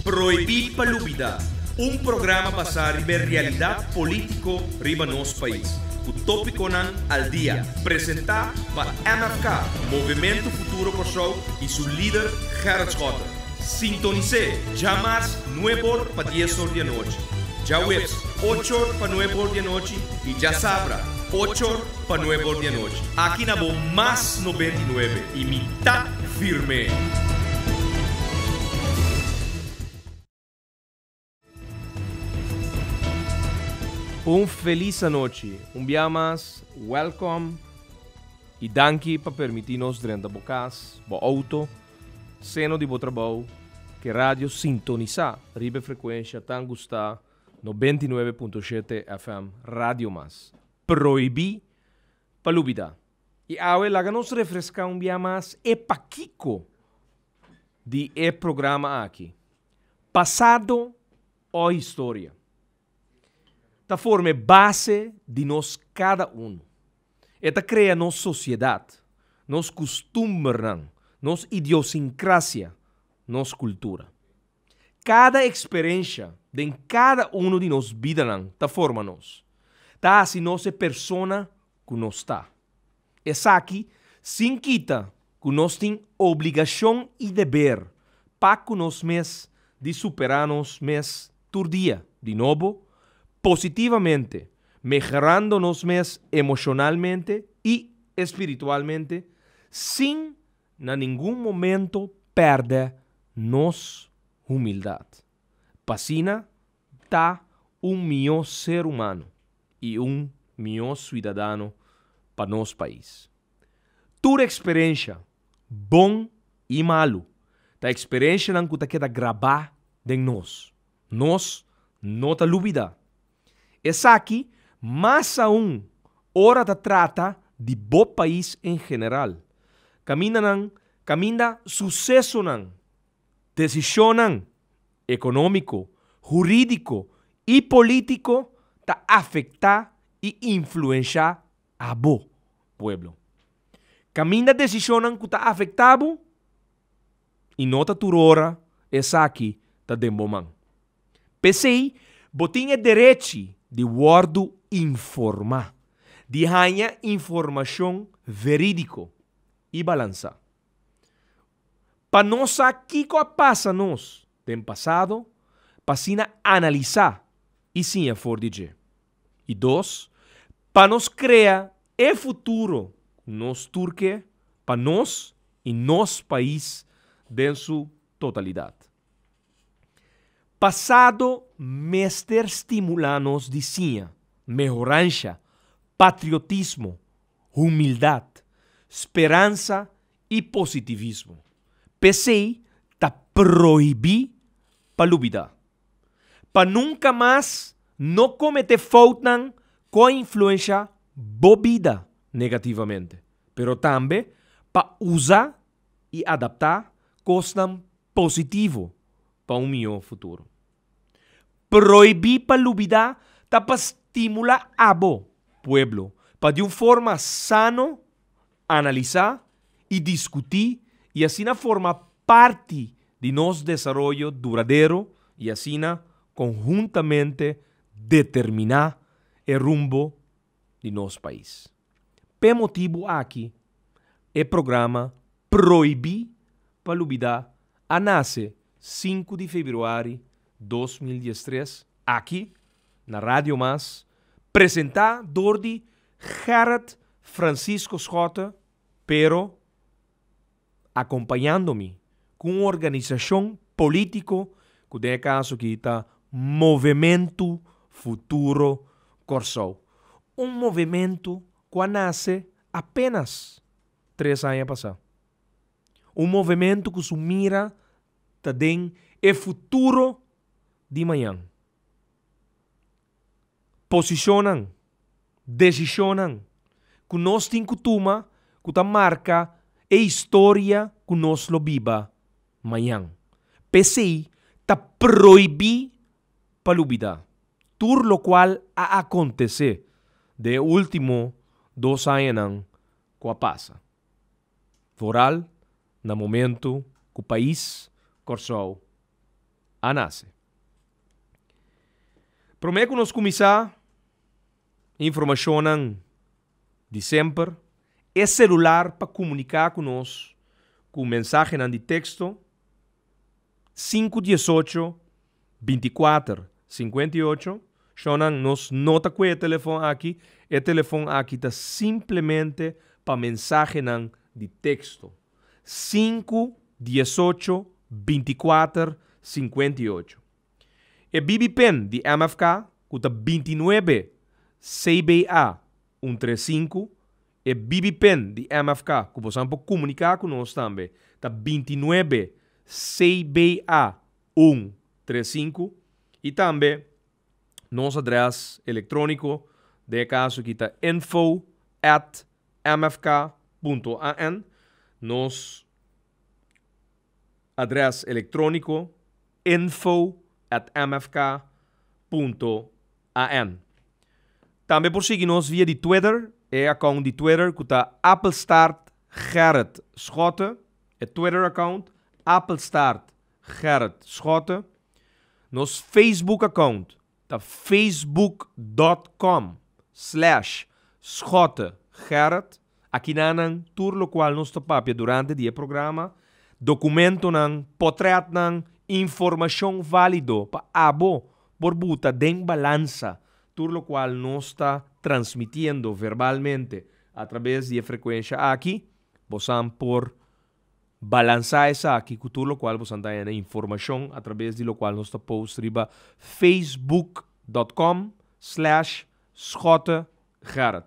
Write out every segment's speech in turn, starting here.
Prohibí pa Lubida, un programa basá riba e realidat polítiko riba nos pais, ku tópikonan al dia, presentá pa MFK, Movementu Futuro Kòrsou, i su lider Gerrit Schotte. Sintonis'é djamars nueb'or pa dies'or di anochi, djaweps och'or pa nueb'or di anochi i djasabra och'or pa nueb'or di anochi. Aki na bo Mas 99 i mi ta firme! Un felis anochi, un bia mas welcome y danki pa permiti nos drenta bo cas, bo auto, seno di bo trabou, ke radio sintonisa riba e frecuencia tan gusta 99.7 FM Radio Mas. Prohibi pa lubida. Y awe laga nos refresca un bia mas e pakico di e programa aki. Pasado o historia ta forma e base di nos cada uno. E ta crea nos sociedad, nos custumbernan, nos idiosincrasia, nos cultura. Kada eksperensha den kada unu di nos bidanan ta forma nos, ta hasi nos e persona ku nos ta. Esaki sin kita ku nos tin obligashon i deber pa ku nos mes di superá nos mes tur dia di nobo, positivamente, mehorando nos mes emoshonalmente i espiritualmente, sin Na ningun momento pèrdè nos humildat. P'asina ta un mihó ser humano i un mihó suidadano pa nos pais. Tur eksperensha, bon i malu, ta eksperenshanan ku ta keda grabá den nos. Nos no ta lubidá. Esaki mas aun ora ta trata di bo pais en general, kaminda nan kaminda susesonan, desishonnan ekonómiko, hurídiko i polítiko ta afektá i influenshá abo, pueblo. Kaminda desishonnan ku ta afektá bo i no ta tur ora esaki ta den bo man. P'esei, bo tin e derechi di wòrdu informá, di haña informashon verídiko i balansá. Pa nos sa kiko a pasa nos den pasado, pa asina analisá i siña for di dje. I dos, pa nos krea e futuro ku nos tur ke pa nos i nos pais den su totalidat. Pasado mester stimulá nos di siña, mehoransha, patriotismo, humildat, speransa i positivismo. P'esei ta prohibí pa lubidá. Pa nunka mas no kometé foutnan ku a influensha bo bida negativamente, pero tambe pa usa i adaptá kosnan positivo pa un mihó futuro. Prohibí pa lubidá ta pa stimulá abo, pueblo, pa di un forma sano analisá i diskutí i asina forma parti di nos desaroyo duradero i asina konhuntamente determiná e rumbo di nos pais. P'e motibu aki e programa Prohibí pa Lubidá a nase sinku di februari 2013 aki na Radio Mas, presentá dor di Gerrit Francisco Schotte, pero akompañando mi ku un organisashon polítiko ku den e kaso aki ta Movementu Futuro Kòrsou. Un movementu ku a nase apenas tres aña pasá. Un movementu ku su mira ta den e futuro di mañan. Posishonnan, desishonnan ku nos tin ku tuma ku ta marka e historia ku nos lo biba mañan. P'esei ta prohibí pa lubidá tur lokual a akontesé den e último dos añanan ku a pasa, foral na momentu ku pais Kòrsou. A nase. Promé ku nos kuminsá, informashonnan di semper, e selular pa komuniká ku nos ku mensahenan di teksto, 5 18 24 58. Shonnan, nos no ta ku e telefòn aki, e telefòn aki ta simplemente pa mensahenan di teksto. 5 18 24 58. E BB Pin di MFK, ku ta 29 CBA 135. E BB Pin di MFK, ku bo por komuniká ku nos tambe, ta 29 CBA 135. I tambe nos adrès elektróniko, den kaso ku ta info@mfk.an. Nos adrès elektróniko, info@mfk.an. Tambe por sigui nos via di Twitter, e account di Twitter ku ta @Gerrit Schotte, e Twitter account @Gerrit Schotte. Nos Facebook account ta facebook.com/SchotteGerrit. Aki nan tur lokual nos ta papia durante e programa, dokumentonan, portretnan, informashon válido pa abo por buta den balansa tur lokual nos ta transmitiendo verbalmente a traves di frekuensia aki, bo por balansá esaki ku tur lokual bo ta informashon a traves di lokual nos ta post riba facebook.com/SchotteGerrit.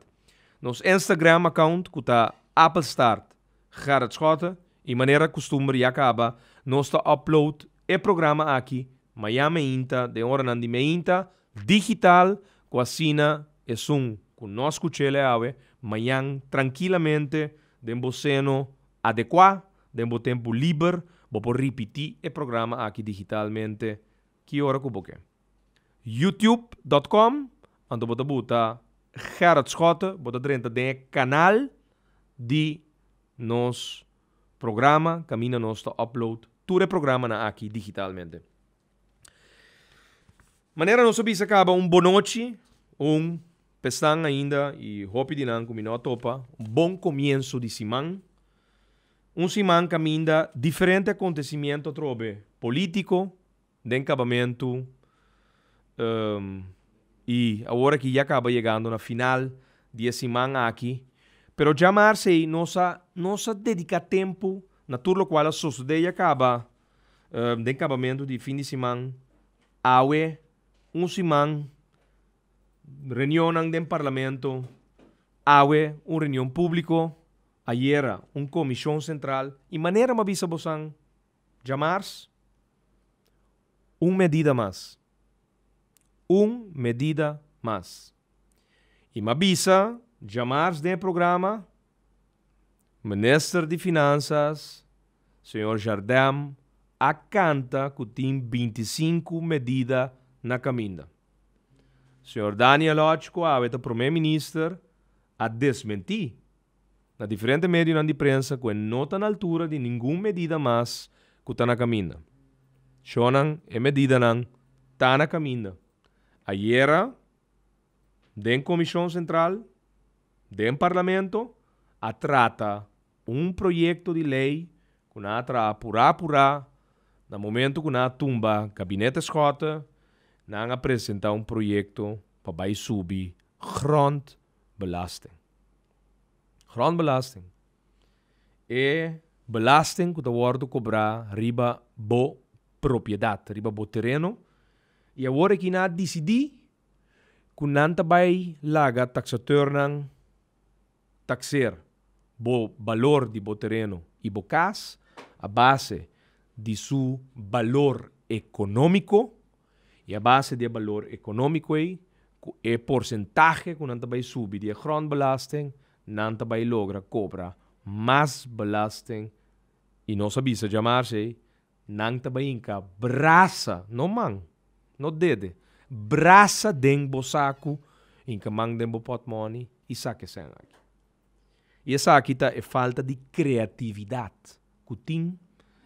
Nos Instagram account ku ta @GerritSchotte i manera kustumber ya kaba nos ta upload e programa aki mañan mainta den ora di mainta digital, ku asina esun ku no skuch'é awe, mañan trankilamente den bo seno adekuá, den bo tempu liber, bo por ripití e programa aki digitalmente ki ora ku bo ke. youtube.com, anto bo ta buta Gerrit Schotte, bo ta drenta den kanal di nos programa, kaminda nos ta upload tur e programanan aki digitalmente. Manera nos a bisa kaba, un bonochi, un pestan ainda i hopi di nan ku mi no topa, un bon komienso di siman. Un siman kaminda diferente akontesimentu trobe polítiko, den kabamentu, i awor aki ya kaba yegando na final di siman aki. Pero djamars nos a dediká tempu na tur lokual a sosodé ya kaba den kabamentu di fin di siman. Awe, un siman, reunion den parlamento, awe, un reunion públiko, ayera, un komishon sentral, i manera m'a bisa boso djamars, un medida mas. Un medida mas. I m'a bisa djamars den programa, Minister di Finansa, señor Jardim, a kanta ku tin 25 medida na kaminda. Señor Daniel Hodge, ku ta promé minister, a desmentí na diferente medio di prensa ku no ta na altura di ningun medida mas ku ta na kaminda. Shonnan, e medidanan ta na kaminda. Ayera, den Komishon Sentral, den Parlamento, a trata un proyekto di lei ku nan a traha purá purá na momento ku nan a tumba gabinete Schotte, nan a presentá un proyekto pa bai subi grondbelasting. Grondbelasting. E belasting ku ta wòrdu kobrá riba bo propiedat, riba bo tereno. I awor aki nan a disidí ku nan ta bai laga taxateurnan taxeer bo balor di bo tereno i bo kas a base di su balor ekonómiko, i a base di balor ekonómiko ei, e porsentahe ku nan ta bai subi di grondbelasting, nan ta bai logra kobra mas belasting. I nos a bisa djamars, nan ta bai hinka brasa, no man, no dede, brasa den bo saku, hinka man den bo pòtmòni i saka sèn aki. I esaki ta e falta di kreatividat ku tin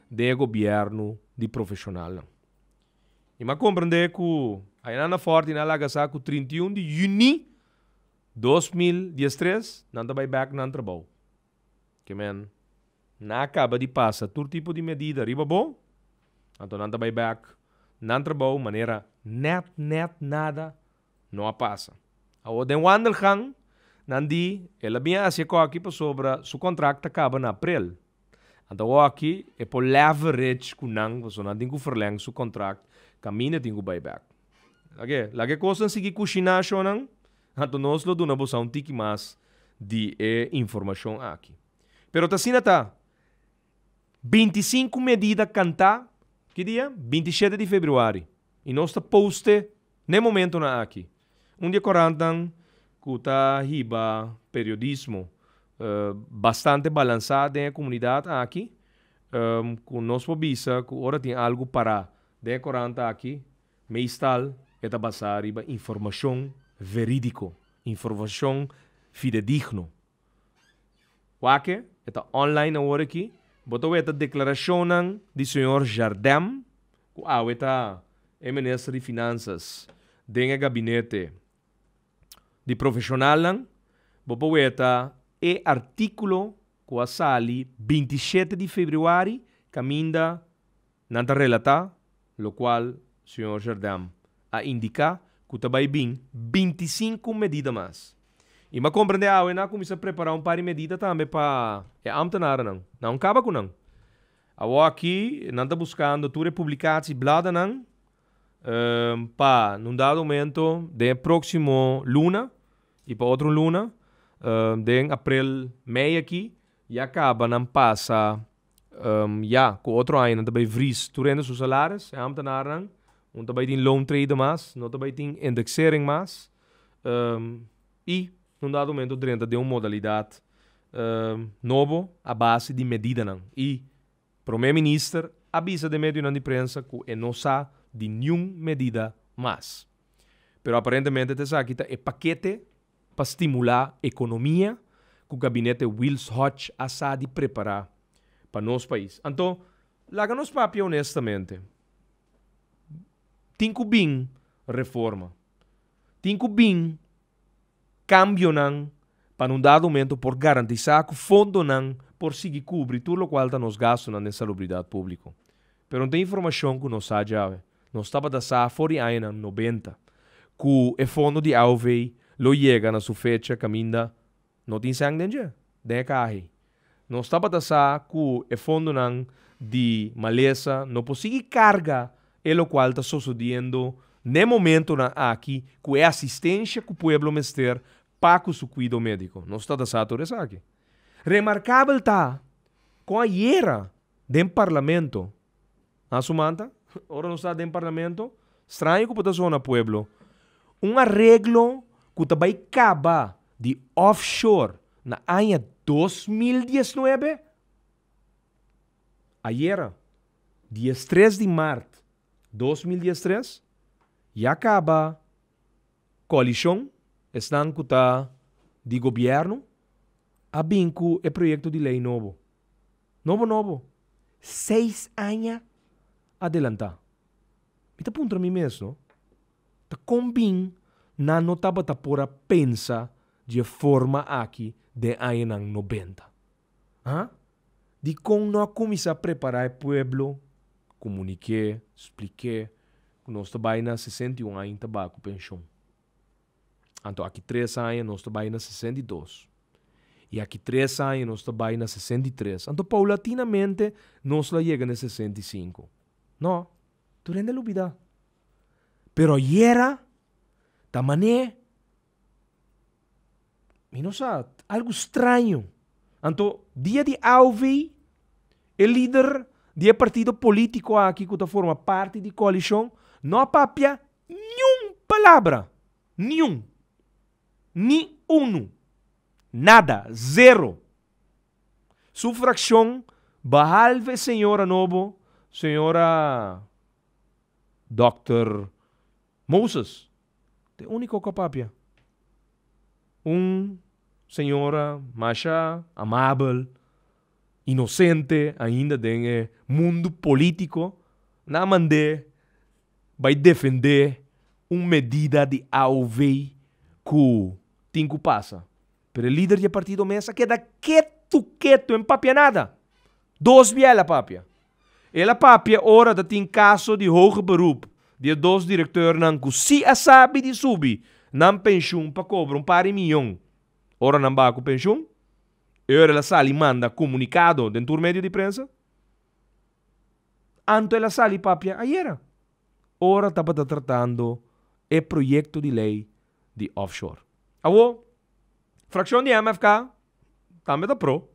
den gobièrnu di profeshonalnan. I m'a komprendé ku ayanan na Fòrti nan a laga sa ku 31 di yüni 2013 nan ta bai bèk nan trabou. Ke men nan a kaba di pasa tur tipo di medida riba bo, anto nan ta bai bèk nan trabou manera nèt nèt nada no a pasa. Awor den wandelgang nan di el a bin hasi e kòki pasobra su kontrakt ta kaba na aprel. Anto awor aki e por leverage ku nan pasobra nan tin ku verleng su kontrakt kaminda tin ku bai bèk. Oke, laga e kosnan sigui kushiná shownan, anto nos lo duna boso un tiki mas di e informashon aki. Pero ta asina ta, 25 medida kantá, ki dia? 27 di februari. I nos ta poste n'e momentonan aki. Un di e korantnan ku ta hiba periodismo bastante balansá den e komunidat aki, ku nos por bisa ku ora tin algu pará den e korant aki, meestal e ta basá riba informashon verídiko, informashon fidedigno. Wak e ta online awor aki. Bo ta weta deklarashonnan di señor Jardem, ku awe ta e minister di Finansas den e gabinete di profeshonalnan. Bo por weta e artíkulo ku a sali 27 di febrüari kaminda nan ta relatá lokual señor Jardem a indiká ku ta bai bin 25 medida mas. I m'a komprendé awe nan a kuminsá prepará un par di medida tambe pa e ámtenarnan. Nan un kaba ku nan. Awor aki nan ta buskando tur e publikatiebladennan pa nun dado momento den e próksimo luna i pa otro luna den aprel, mei aki ya kaba nan pasa ya ku otro aña nan ta bai vries tur hende su salaris, e ámtenarnan. Un ta bai tin loontrede mas, no ta bai tin indexering mas. I un dado momento drenta den un modalidat nobo a base di medidanan. I Prome Minister a bisa den medionan di prensa ku e no sa di niun medida mas. Pero aparentemente ta esaki ta e pakete pa stimulá ekonomia ku gabinete Wiels Hodge a sa di prepará pa nos pais. Anto, laga nos papia honestamente. Tin ku bin reforma. Tin ku bin kambionan pa nun dado momento por garantisá ku fondonan por sigui kubri tur lokual ta nos gastunan den salubridat públiko. Pero no ta informashon ku nos sa djawe. Nos tabata sa for di añanan 90 ku e fondo di aov lo yega na su fecha kaminda no tin sèn den dje, den e kahi. Nos tabata sa ku e fondonan di malesa no por sigui karga e lokual ta sosodiendo n'e momentonan aki ku e asistensha ku pueblo mester pa ku su kuido médiko. Nos tabata sa tur esaki. Remarkabel ta kon ayera den parlamento, a Sumanta, ora nos ta den parlamento, straño ku por ta zona pueblo, un areglo ku ta bai kaba di offshore na aña 2019, ayera, 13 di mart 2013, ya kaba koalishon, esnan ku ta di gobièrnu, a bin ku e proyekto di lei nobo. Nobo nobo. 6 aña adelantá. Mi ta puntra mi mes, no? Ta kon bin nan no tabata por a pensa di e forma aki den añanan 90? Ha? Dikon no a kuminsá prepará e pueblo, komunik'é, splik'é ku nos ta bai na 61 aña ta baha ku penshon? Anto aki 3 aña nos ta bai na 62. I aki 3 aña nos ta bai na 63. Anto paulatinamente nos lo a yega na 65. No, tur hende a lubidá. Pero ayera ta mané, mi no sa, algu straño. Anto dia di AOV, e lider di e partido polítiko aki ku ta forma parti di koalishon no a papia niun palabra. Niun. Ni unu. Nada. Zero. Su frakshon, behalve e señora nobo, señora Dòkter Moses, ta e úniko ku a papia. Un señora masha amabel, inosente ainda den e mundu polítiko, nan a mand'é. Bai defendé un medida di AOV ku tin ku pasa. Pero e lider di e partido mes a keda ketu ketu, en papia nada. Dos bia el a papia. El a papia ora ta tin kaso di hoger beroep di e dos direkteurnan ku si a sabi di subi nan penshun pa kobra un par di miyon ora nan baha ku penshun. E ora el a sali manda komunikado den tur medio di prensa. Anto el a sali papia ayera ora tabata tratando e proyekto di lei di offshore. Awo, frakshon di MFK tambe ta pro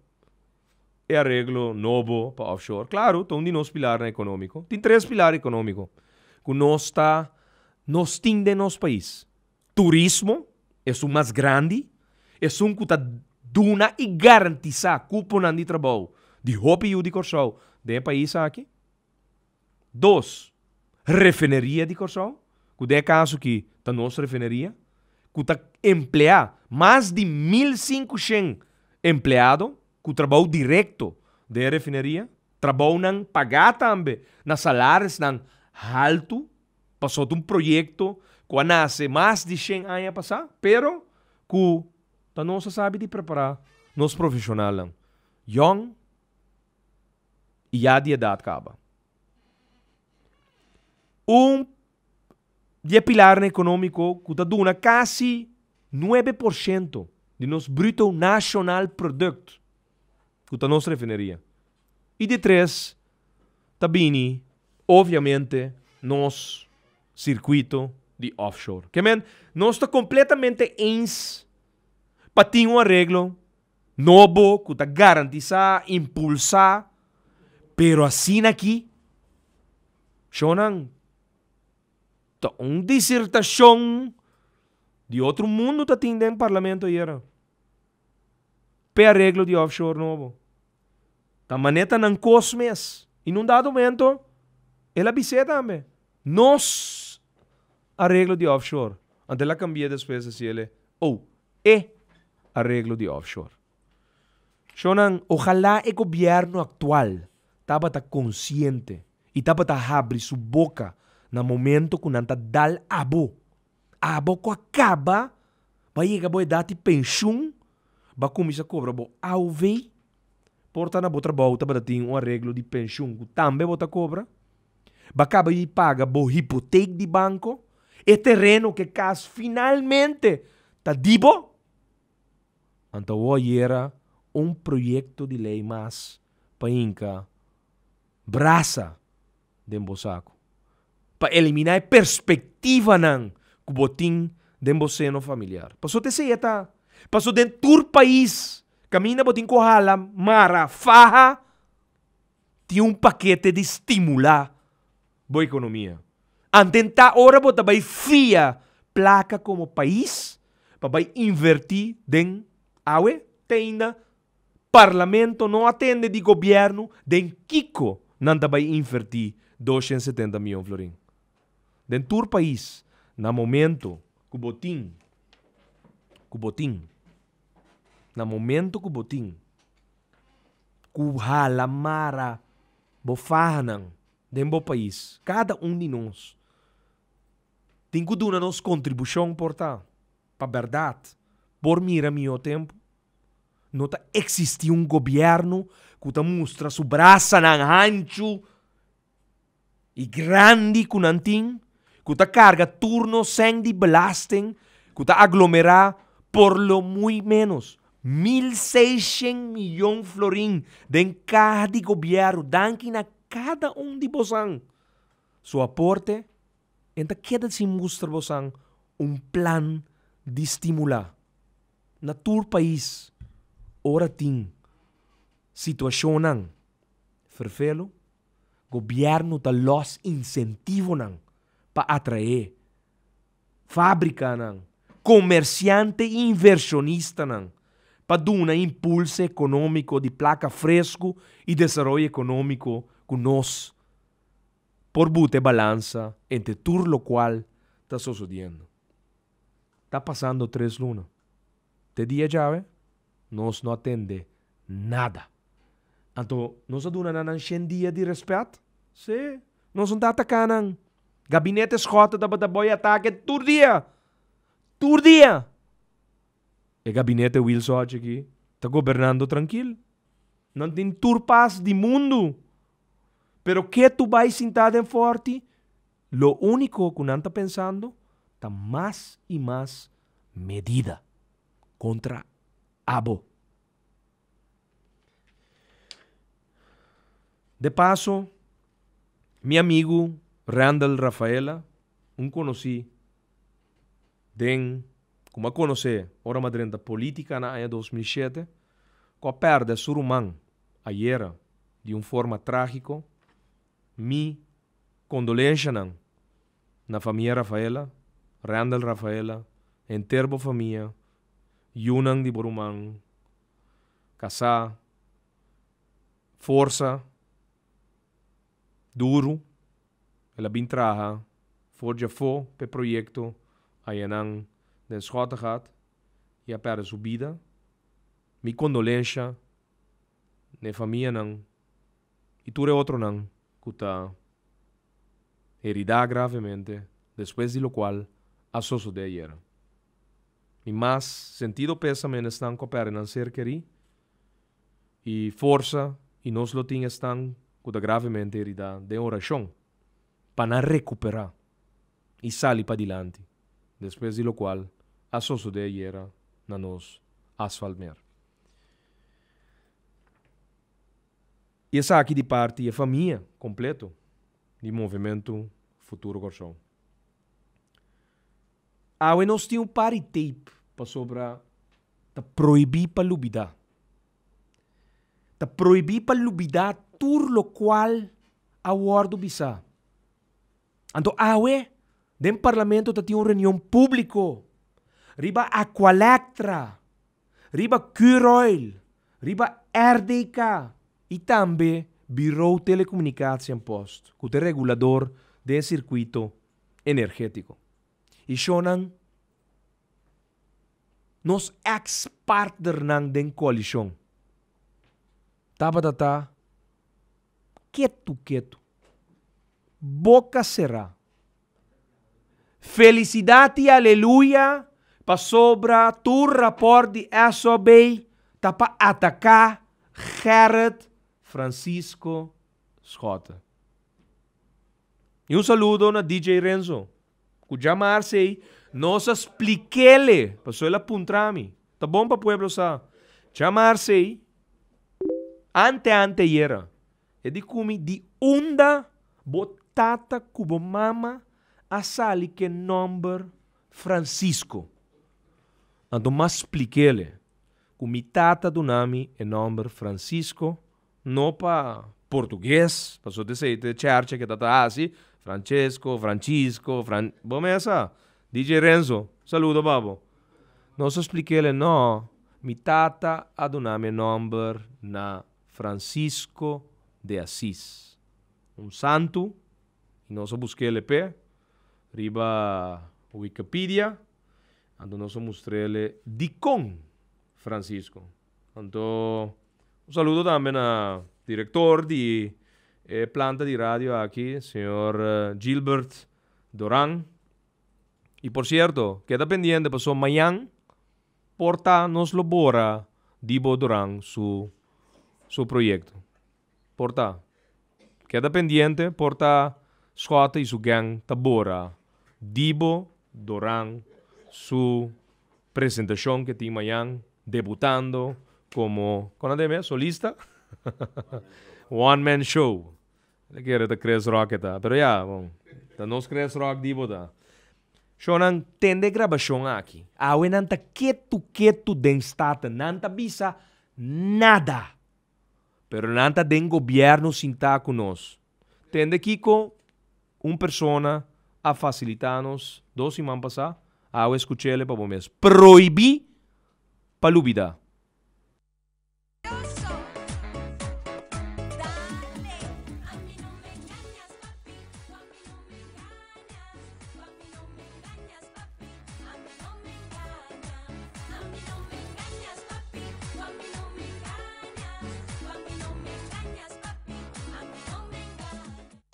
e areglo nobo pa offshore. Klaru, ta un di nos pilarnan ekonómiko. Tin tres pilar ekonómiko ku nos ta nos tin den nos pais. Turismo, esun mas grandi, esun ku ta duna i garantisá kuponan di trabou di hopi yu di Kòrsou den e pais aki. Dos, refineria di Kòrsou, ku den e kaso aki ta nos refineria, ku ta empleá mas di 1500 empleado ku trabou direkto den e refineria, trabounan pagá tambe na salarisnan haltu, pasobra ta un proyekto ku a nase mas di shen aña pasá, pero ku ta nos a sabi di prepará nos profeshonalnan yòn i ya di edat kaba. Un di e pilarnan ekonómiko ku ta duna kasi 9% di nos bruto nashonal produkt, ku ta nos refineria. I di tres ta bini obviamente nos sirkuito di offshore. Ke men, nos ta kompletamente eens pa tin un areglo nobo ku ta garantisá, impulsá, pero asina aki, shownan, ta un disertashon di otro mundu ta tin den parlamento ayera p'e areglo di offshore nobo. Ta manera ta nan kos mes. I nun dado momento el a bis'é tambe, nos areglo di offshore. Anto el a kambi'é despues a si'el, oh, e areglo di offshore. Shownan, ojalá e gobierno actual tabata consciente y tabata habri su boca na momento cu nan ta dal abo. Abo cu a caba, ba yega bo edad di pensioen, ba cuminsa cobra bo AOV, por ta na bo trabou tabata tin un areglo di pensioen cu tambe bo ta cobra, ba caba di paga bo hipoteek di banco, e tereno cu e cas finalmente ta di bo. Anto awor ayera un proyecto di ley mas pa hinca brasa den bo saco, pa elimina e perspectivanan cu bo tin den bo seno familiar. Pasobra esey e ta. Pasobra den tur pais caminda bo tin cu hala, mara, faha, tin un pakete di stimula bo ekonomia. Antentá ora bo ta bai fia plaka komo pais pa bai invertí den awe te ainda parlamento no a tende di gobièrnu den kiko nan ta bai invertí 270 mion florin. Den tur pais na momento ku bo tin ku bo tin na momento ku bo tin ku hala mara bo fahanan den bo pais, kada un di nos tin ku duna nos kontribushon por ta pa bèrdat por mira mihó tempu. No ta eksistí un gobièrnu ku ta mustra su brasanan hanchu i grandi ku nan tin, ku ta karga tur nos sèn di belasting, ku ta aglomerá por lo muy ménos 1600 miyon florin den kaha di gobièrnu danki na kada un di bosan su aporte, en ta keda sin mustra bosan un plan di stimulá na tur pais ora tin situashonnan ferfelu. Gobièrnu ta lòs insentivonan pa atraé fábrikanan, komersiante i invershonistanan pa duna impulso ekonómiko di plaka fresku i desaroyo ekonómiko ku nos por buta e balansa entre tur lokual ta sosodiendo. Ta pasando tres luna. Te dia djawe nos no a tende nada. Anto nos a duna nan nan shen dia di respet? Sí, nos no ta ataká nan. Gabinete Schotte tabata boi atake tur dia. Tur dia! E gabinete Wilson Hodge aki ta gobernando trankil. Nan tin tur pas di mundu. Pero ke tu bai sintá den Forti, lo úniko ku nan ta pensando ta mas i mas medida kontra abo. De paso, mi amigu Randall Rafaela, un konosí den ku mi a konosé ora mi a drenta polítika na aña 2007, ku a pèrdè su ruman ayera di un forma trágiko, mi kondolenshanan na famia Rafaela, Randall Rafaela, henter bo famia, yunan di bo ruman, kasá, forsa, duru, el a bin traha for djafó p'e proyekto ayanan den Schottegat i a pèrdè su bida. Mi kondolensha n'e famianan i tur e otronan ku ta heridá gravemente despues di lokual a sosodé ayera. Mi mas sentido pésame n'esnan ku a pèrdè nan ser kerí i forsa i nos lo tin esnan ku ta gravemente heridá den orashon pa nan rekuperá i sali padilanti despues di lokual a sosodé ayera na nos asfaltmer. I esaki di parti e famia kompleto di Movementu Futuro Kòrsou. Awe nos tin un par di tape pasobra ta prohibí pa lubidá. Ta prohibí pa lubidá tur lokual a wòrdu bisá. Anto awe den Parlamento ta tin un reunion públiko riba Aqualectra, riba Curoil, riba RDK i tambe Bureau Telecomunicatie en Post ku ta e regulador den e sirkuito energétiko. I shonnan nos eks partnernan den koalishon tabata ta ketu ketu, boka será. Felisidat i aleluya pasobra tur rapòrt di SOB ta pa ataká Gerrit Francisco Schotte. I un saludo na DJ Renzo ku djamarse ei nos a splik'ele pasobra el a puntra mi. Ta bon pa pueblo sa. Djamarse ei ante ante ayera E di ku mi, Di unda bo tata ku bo mama a sali ku e nòmber Francisco? Anto m'a splik'el ku mi tata duna mi e nòmber Francisco no pa portugues, pasobra esei ta e chèrchè ku e ta hasi, Francesco, Francisco, Fran, bo mes sa. DJ Renzo, saludo pa bo. Nos a splik'el, No, mi tata a duna mi e nòmber na Francisco de Asís, un santu, i nos a busk'el p'e riba Wikipedia, anto nos a mustr'el dikon Francisco. Anto un saludo tambe na direktor di e planta di radio aki, señor Gilbert Doran. I por sierto, keda pendiente pasobra mañan Por ta nos lo bora Dibo Duran su su proyecto. Por ta. Keda pendiente por ta Schotte y su gang ta bora Dibo Doran su presentacion ke tin mañan debutando como, con nan ta yama e? Solista? One man show. E kere ta Chris Rock e ta. Pero ya, bon, ta nos Chris Rock Dibo ta. Shownan, tende e grabashon aki. Awe nan ta ketu ketu den Staten. Nan ta bisa nada. Pero nan ta den gobièrnu sintá ku nos. Tende kiko un persona a fasilitá nos dos siman pasá. Awe skuch'el pa bo mes. Prohibí pa lubidá.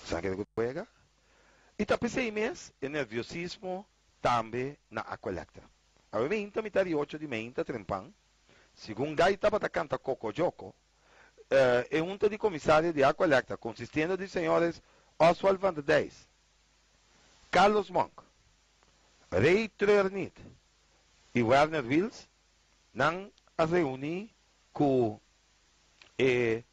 Sa keda ku wega? I ta p'esei mes e nerviosismo tambe na Aqualectra. Awe meinta mitar di ocho di meinta trempan, segun Guy tabata kanta Kokoyoko, e hunta di komisario di Aqualectra konsistiendo di señores Oswald van der Dijs, Carlos Monk, Ray Treurniet i Werner Wiels, nan a reuní ku e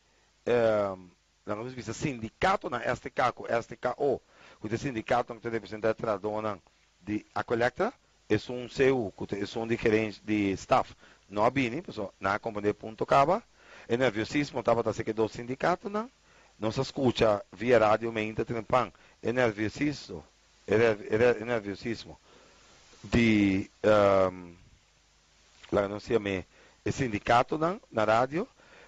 Nan a bisa sindikatonan STK ku STKO, ku ta e sindikatonan ku ta representá e trahadónan di Aqualectra, esun CU ku ta esun di gerens di staf no a bini, pasobra nan a komprendé e punto kaba. E nerviosismo tabata aserka e dos sindikatonan. Nos a skucha via radio meinta trempan e nerviosiso e nerviosismo di Laga nos yam'é e sindikatonan na radio,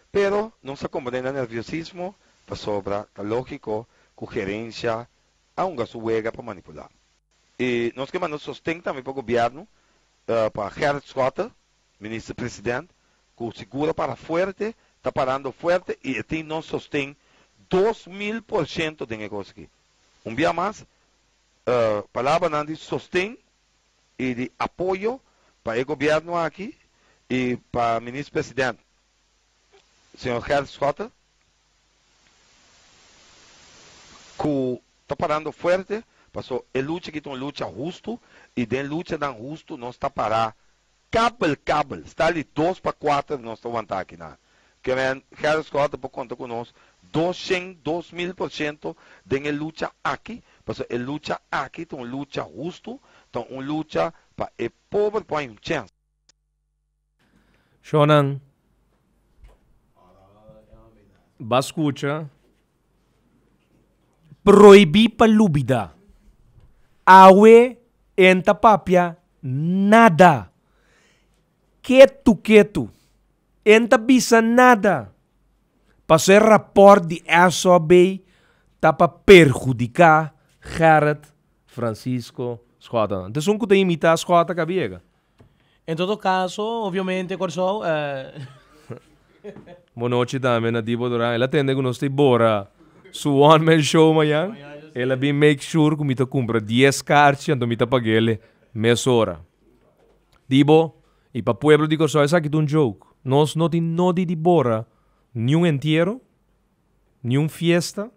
pero nos a komprendé nan nerviosismo pasobra ta lógiko ku gerensia a hunga su wega pa manipulá. I nos ke manda sosten tambe pa gobièrnu, pa Gerrit Schotte, minister president, ku sigur a para fuerte, ta parando fuerte i e tin nos sosten 2000% den e kos aki. Un bia mas, palabranan di sosten i di apoyo pa e gobièrnu aki i pa Minister President señor Gerrit Schotte ku ta parando fuerte paso e lucha aki ta un lucha hustu i den luchanan hustu nos ta para kabel kabel sta di dos pa kuater nos ta wanta aki nan ke men Gerrit Schotte por konta ku nos dos shen 2000% den e lucha aki paso e lucha aki ta un lucha hustu ta un lucha pa e pober por hay un chèns. Shonan, ba skucha. Prohibí pa lubidá. Awe N ta papia nada. Ketu ketu. N ta bisa nada. Paso e rapòrt di SOB ta pa perhudiká Gerrit Francisco Schotten. Anto esun ku ta imitá Schotten ka biega. En todo caso, obviamente Kòrsou. Bon nochi tambe na Dibo Duran. El a tende ku nos ta bora su one man show mañan. El a bin make sure ku mi ta kumpra dies karchi anto mi ta pag'el mesora. Dibo, i pa pueblo di Kòrsou esaki ta un joke. Nos no tin nodi di bora niun entiero, niun fiesta,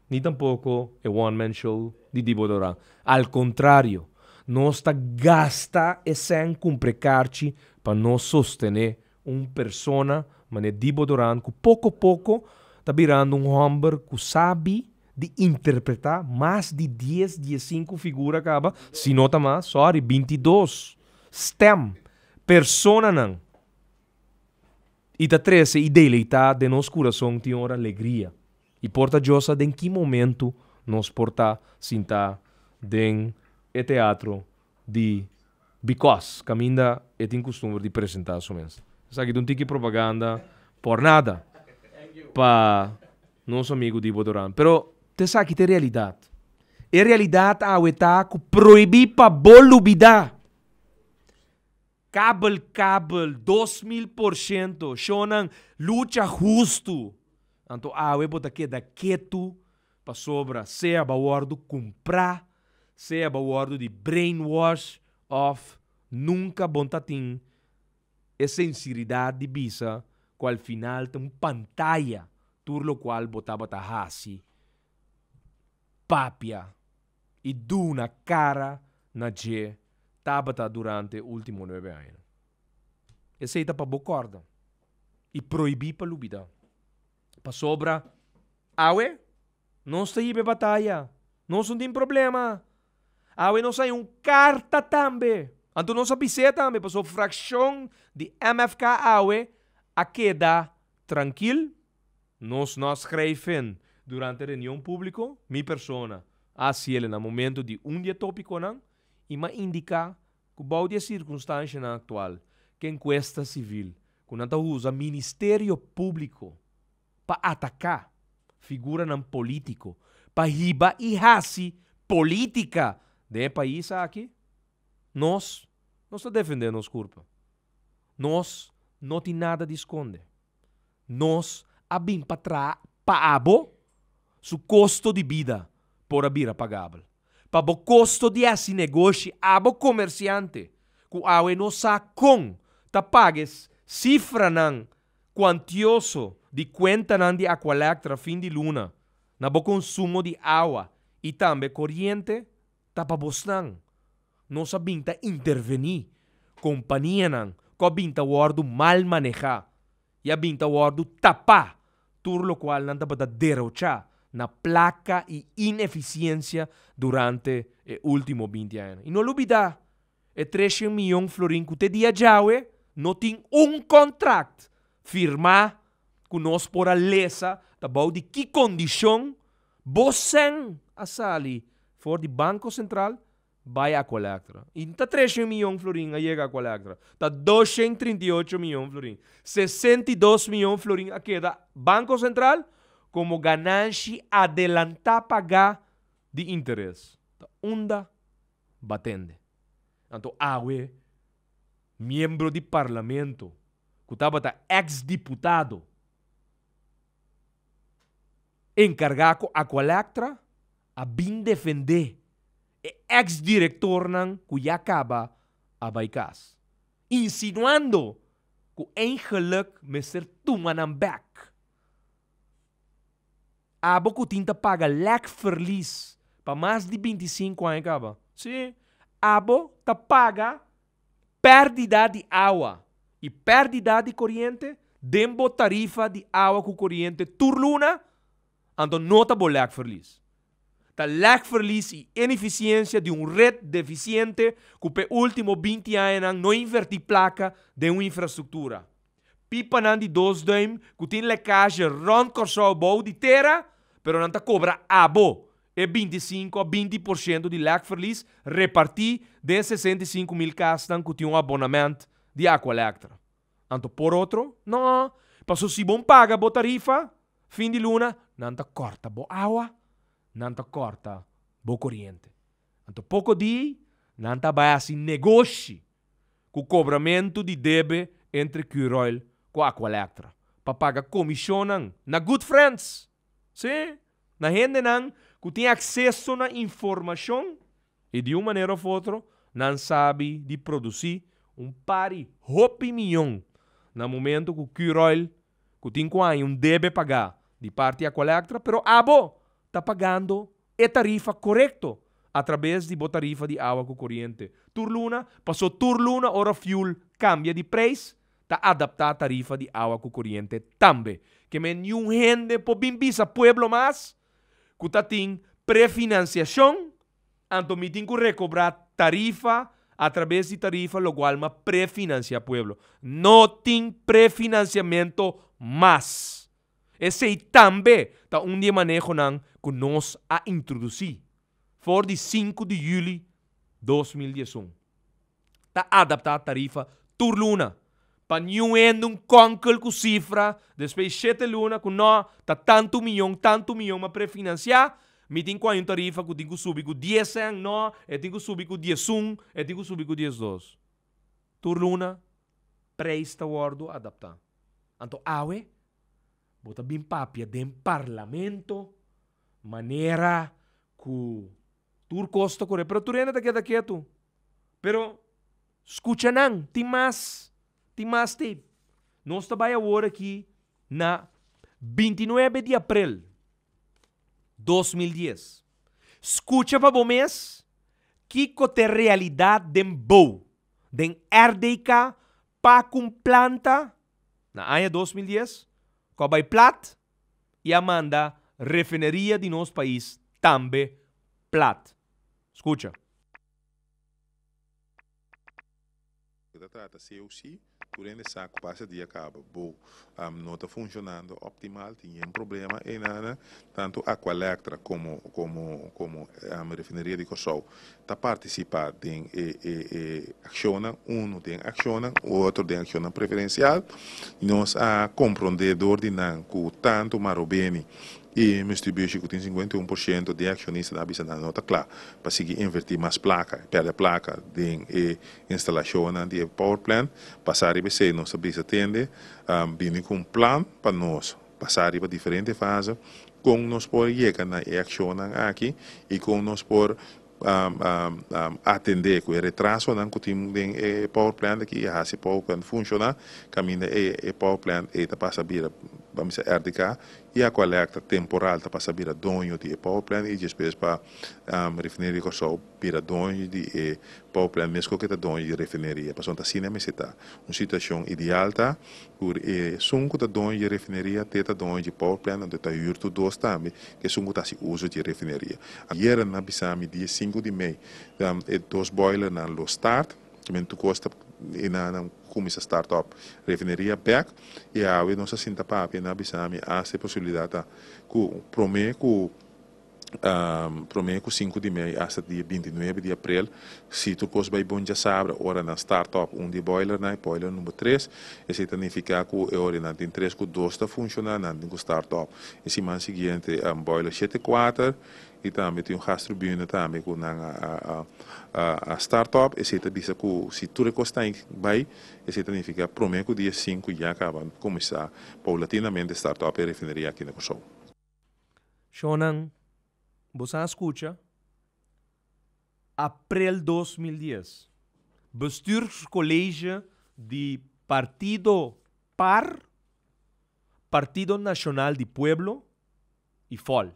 ni tampoko e one man show di Dibo Duran. Al kontrario, nos ta gasta e sèn kumpra e karchi pa nos sostené un persona manera Dibo Duran ku poko poko ta birando un hòmber ku sabi di interpretá mas di dies, diesinku figura kaba, si no ta mas, sorry, 22 stèm, personanan. I ta trese i deleitá den nos kurason tin ora alegria. I por ta Dios sa den ki momentu nos por ta sintá den e teatro di Bikòs, kaminda e tin kustumber di presentá su mes. Esaki ta un tiki propaganda por nada pa nos amigu Dibo Duran. Pero ta esaki ta e realidat. E realidat awe ta ku prohibí pa bo lubidá. Kabel kabel, 2000%, shownan lucha hustu. Anto awe bo ta keda ketu pasobra sea bo a wòrdu kumprá, sea bo a wòrdu di brainwash òf nunka bo ta tin e sensiridat di bisa ku al final ta un pantaya tur lokual bo tabata hasi, papia i duna kara na dje tabata durante ultimo nuebe añanan. Esei ta pa bo kòrda i prohibí pa lubidá. Pasobra awe nos ta hiba e bataya, nos no tin problema. Awe nos haña un karta tambe, anto nos a bis'é tambe pasobra frakshon di MFK awe a keda trankil. Nos no a schrijven durante reunion públiko, mi persona a hasiel na momento di un di e tópikonan i m'a indiká ku bou di e sirkunstanshanan aktual ku enkuesta sivil ku nan ta usa Ministerio Públiko pa ataká figuranan polítiko pa hiba i hasi polítika den e pais aki, nos nos ta defendé nos kurpa. Nos no tin nada di skonde. Nos a bin pa traha pa abo su kosto di bida por a bira pagabel. Pa bo kosto di hasi negoshi, abo komersiante ku awe no sa kon ta paga e sifranan kuantioso di kuentanan di Aqualectra fin di luna na bo konsumo di awa i tambe koriente, ta pa bosnan. Nos a bin ta intervení kompanianan ku a bin ta wòrdu mal manehá i a bin ta wòrdu tapá tur lokual nan tabata derochá na plaka i inefisiensia durante e último binti añanan. I no lubidá e treshen miyon florin ku te dia djawe no tin un kontrakt firmá ku nos por a lesa ta bou di ki kondishon bo sèn a sali for di Banko Sentral bai Aqualectra. I ta treshen miyon florin a yega Aqualectra. Ta doshen 38 miyon florin. 62 miyon florin a keda Banko Sentral komo gananshi adelantá pagá di interes. Ta unda batende. Anto awe miembro di parlamento ku tabata eks diputado enkargá ku Aqualectra a bin defendé e eks direktornan ku ya kaba a bai kas, insinuando ku eigenlik mester tuma nan bèk. Abo ku tin ta paga lèkverlies pa mas di 25 aña kaba. Sí, abo ta paga pèrdida di awa i pèrdida di koriente den bo tarifa di awa ku koriente tur luna, anto no ta bo lèkverlies. Ta lèkverlies i inefisiensia di un ret defisiente ku p'e último 20 añanan no invertí plaka den un infrastruktura. Pipanan di dos duim ku tin lekazje rònt Kòrsou bou di tera, pero nan ta kobra abo e 25 a 20% di lèkverlies repartí den 65 mil kasnan ku tin un abonament di Aqualectra. Anto por otro? No, paso si bon paga bo tarifa fin di luna, nan ta kòrta bo awa, nan ta kòrta bo koriente. Anto poko di nan ta bai hasi negoshi ku kobramentu di debe entre Curoil ku Aqualectra pa paga komishonnan na good friends, sí, na hendenan ku tin akseso na informashon i di un manera òf otro nan sabi di produsí un par di hopi miyon na momento ku Curoil ku tin ku haña un debe pagá di parti Aqualectra, pero abo ta pagando e tarifa korekto atrabes di bo tarifa di awa ku koriente tur luna, paso tur luna ora fuel kambia di preis, ta adaptá tarifa di awa ku koriente tambe. Ke men niun hende por bin bisa pueblo mas ku ta tin prefinansiashon, anto mi tin ku rekobrá tarifa atrabes di tarifa lokual m'a prefinansiá pueblo. No tin prefinansiamentu mas. Esei tambe ta un di e manehonan ku nos a introdusí for di 5 di yüli 2011. Ta adaptá tarifa tur luna pa niun hende un kònkel ku sifra despues 7 luna ku no ta tantu miyon m'a prefinansiá, mi tin ku haña un tarifa ku tin ku subi ku 10 sèn, no, e tin ku subi ku 11, e tin ku subi ku 12. Tur luna preis ta wòrdu adaptá. Anto awe bo ta bin papia den parlamento manera ku tur kos ta kore, pero tur hende ta keda ketu. Pero skucha nan, tin mas, tin mas tape. Nos ta bai awor aki na 29 di aprel 2010. Skucha pa bo mes kiko t'e realidat den bou, den RDK pa ku un planta na aña 2010 ku a bai plat i a manda refineria di nos pais tambe plat. Skucha. Ta trata COC, tur hende sa ku pasa dia kaba bo no ta funshonando optimal, tin un problema einan, tantu Aqualectra komo refineria di Kòrsou ta partisipá den e akshonnan, un den akshonnan, otro den akshonnan preferensial. Nos a komprondé dor di nan ku tantu Marubeni i Mitsubishi ku tin 51% di akshonista a bisa nan no ta kla pa sigui invertí mas plaka, pèrdè plaka den e instalashonnan di power plant, pasa riba esei nos a bisa tende, bini ku un plan pa nos pasa riba diferente fase kon nos por yega na e akshonnan aki i kon nos por. Atendé ku e retrasonan ku tin den e power plant aki i hasi e power plant funshoná kaminda e power plant ei ta pasa bira ban bisa RDK i Aqualectra temporal ta pasa bira doño di e power plant i despues pa Refineria di Kòrsou bira doño di e power plant meskos ku e ta doño di refineria pasobra ta asina mester ta. Un situashon ideal ta ku esun ku ta doño di e refineria te ta doño di e power plant anto e ta hür tur dos tambe ku esun ku ta hasi uso di e refineria. Ayera nan a bisa mi dia sinku di mei e dos boilernan lo start, kimen tur kos ta e nan kuminsá start up refineria bèk i awe nos a sinta papia nan a bisa mi asta e posibilidat ta ku promé ku Promé ku sinku di mei asta dia bintinuebe di aprel, si tur kos bai bon djasabra ora nan start up un di e boilernan, e boiler number tres, esei ta nifiká ku e ora nan tin tres ku dos ta funshoná, nan tin ku start up e siman siguiente boiler shete kuater i tambe tin un gasturbine tambe ku nan a start up, esei ta bisa ku si tur e kos ta bai, esei ta nifiká promé ku dia sinku ya kaba kuminsá poulatinamente start up e refineria aki na Kòrsou. Shonnan, boso a skucha? Aprel 2010, Bestuurscollege di Partido par, Partido Nacional di Pueblo y fol.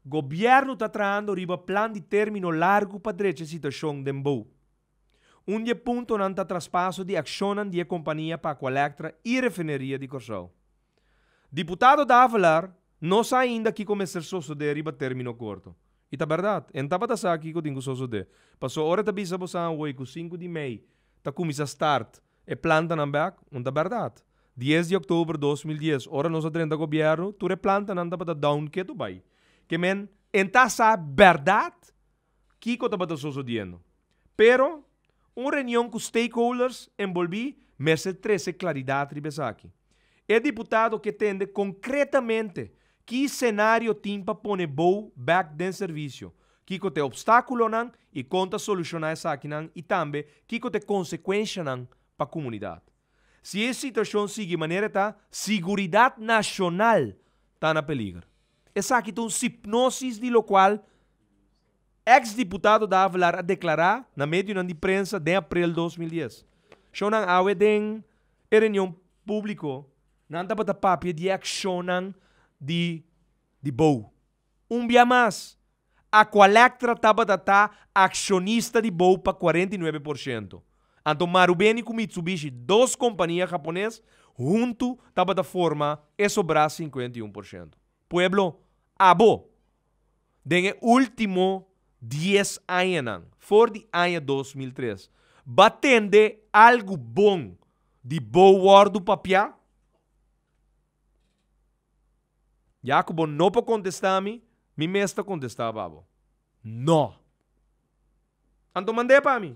Gobierno ta trahando riba plan di termino largo pa drecha e situacion den bou. Un di e puntonan ta traspaso di akshonnan di e kompania pa Aqualectra i Refineria di Kòrsou. Diputado Davelaar no sa ainda kiko mester sosodé riba término korto. I ta bèrdat, e n'tabata sa kiko tin ku sosodé. Paso ora e ta bisa boso awor ku sinku di mei ta kuminsá start e plantanan bèk, un ta bèrdat. Dies di òktober 2010, ora nos a drenta gobièrnu, tur e plantanan tabata down ketu bai. Ke men, e n'ta sa bèrdat Kiko tabata sosodiendo? Pero, un reunion ku stakeholders enbolbí mester trese klaridat riba esaki. E diputado ke tende konkretamente ki senario tin pa pone bou bèk den servisio, kiko ta e opstákulonan i kon ta solushoná esakinan i tambe kiko ta e konsekuenshanan pa komunidat. Si e situashon sigui manera e ta, siguridat nashonal ta na peliger. Esaki ta un sipnosis di lokual eks diputado Davelaar a deklará na medionan di prensa den aprel 2010. Shownan awe den e reunion públiko nan tabata papia di e akshonnan di di bou. Un bia mas, Aqualectra tabata ta akshonista di bou pa 49%. Anto Marubeni ku Mitsubishi, dos kompania hapones, huntu tabata forma e sobrá 51%. Pueblo, abo! Den e último dies añanan, for di aña 2003, ba tende algu bon di bou wòrdu papiá? Ya ku bo no por kontestá mi, mi mes ta kontestá pa bo. No! Anto mand'é pa mi.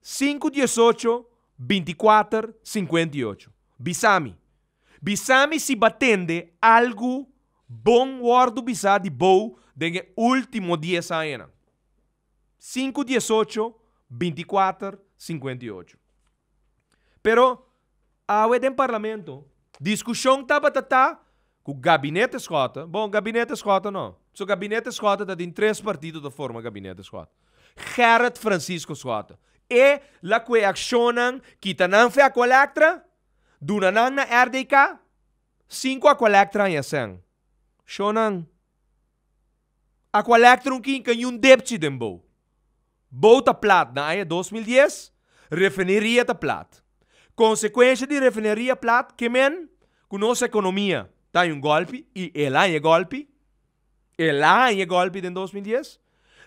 Sinku 18 24 58. Bisa mi. Bisa mi si b'a tende algu bon wòrdu bisá di bo den e último dies añanan. Sinku 18 24 58. Pero awe den Parlamento diskushon tabata ta ku Gabinete Schotte, bon Gabinete Schotte no, so Gabinete Schotte ta tin tres partido ta forma Gabinete Schotte. Gerrit Francisco Schotte, e la ku e akshonnan kita nan fe Aqualectra, duna nan na RDK, sin ku Aqualectra haña sèn. Shonnan, Aqualectra un kinka niun depchi den bou. Bou ta plat na aña 2010, refineria ta plat. Konsekuensha di refineria plat ke men ku nos ekonomia ta haña un gòlpi i el a haña e gòlpi, el a haña e gòlpi den 2010.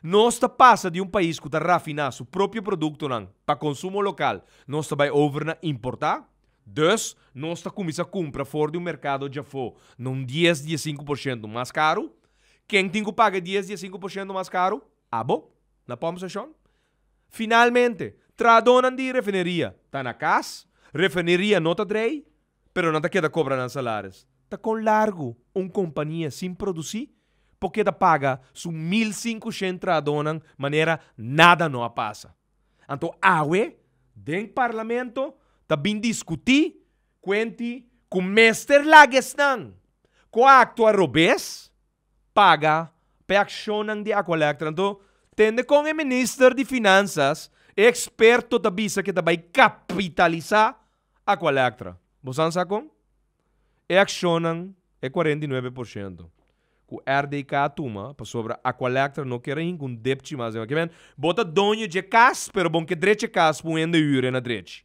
Nos ta pasa di un pais ku ta rafiná su propio produktonan pa konsumo lokal, nos ta bai over na importá. Dus, nos ta kuminsá kumpra for di un merkado djafó na un dies, 15% mas karu. Ken tin ku paga e dies, 15% mas karu? Abo, na pompstation. Finalmente, trahadónan di refineria ta na kas, refineria no ta drei, pero nan ta keda kobra nan salaris. Ta kon largu un kompania sin produsí por keda paga su 1500 trahadónan manera nada no a pasa? Anto awe den Parlamento ta bin diskutí kuenti ku mester laga esnan ku a aktua robes paga. pa e akshonnan di Aqualectra. Anto, tende kon e minister di Finansas, e eksperto ta bisa ku e ta bai kapitalisá Aqualectra. Bo san sa kon? E akshonnan, e 49%, ku RDK a tuma pasobra Aqualectra no kier a hinka un depchi mas den. Ke men, bo ta doño dje kas, pero bon ke drechi e kas pa un hende hür e na drechi.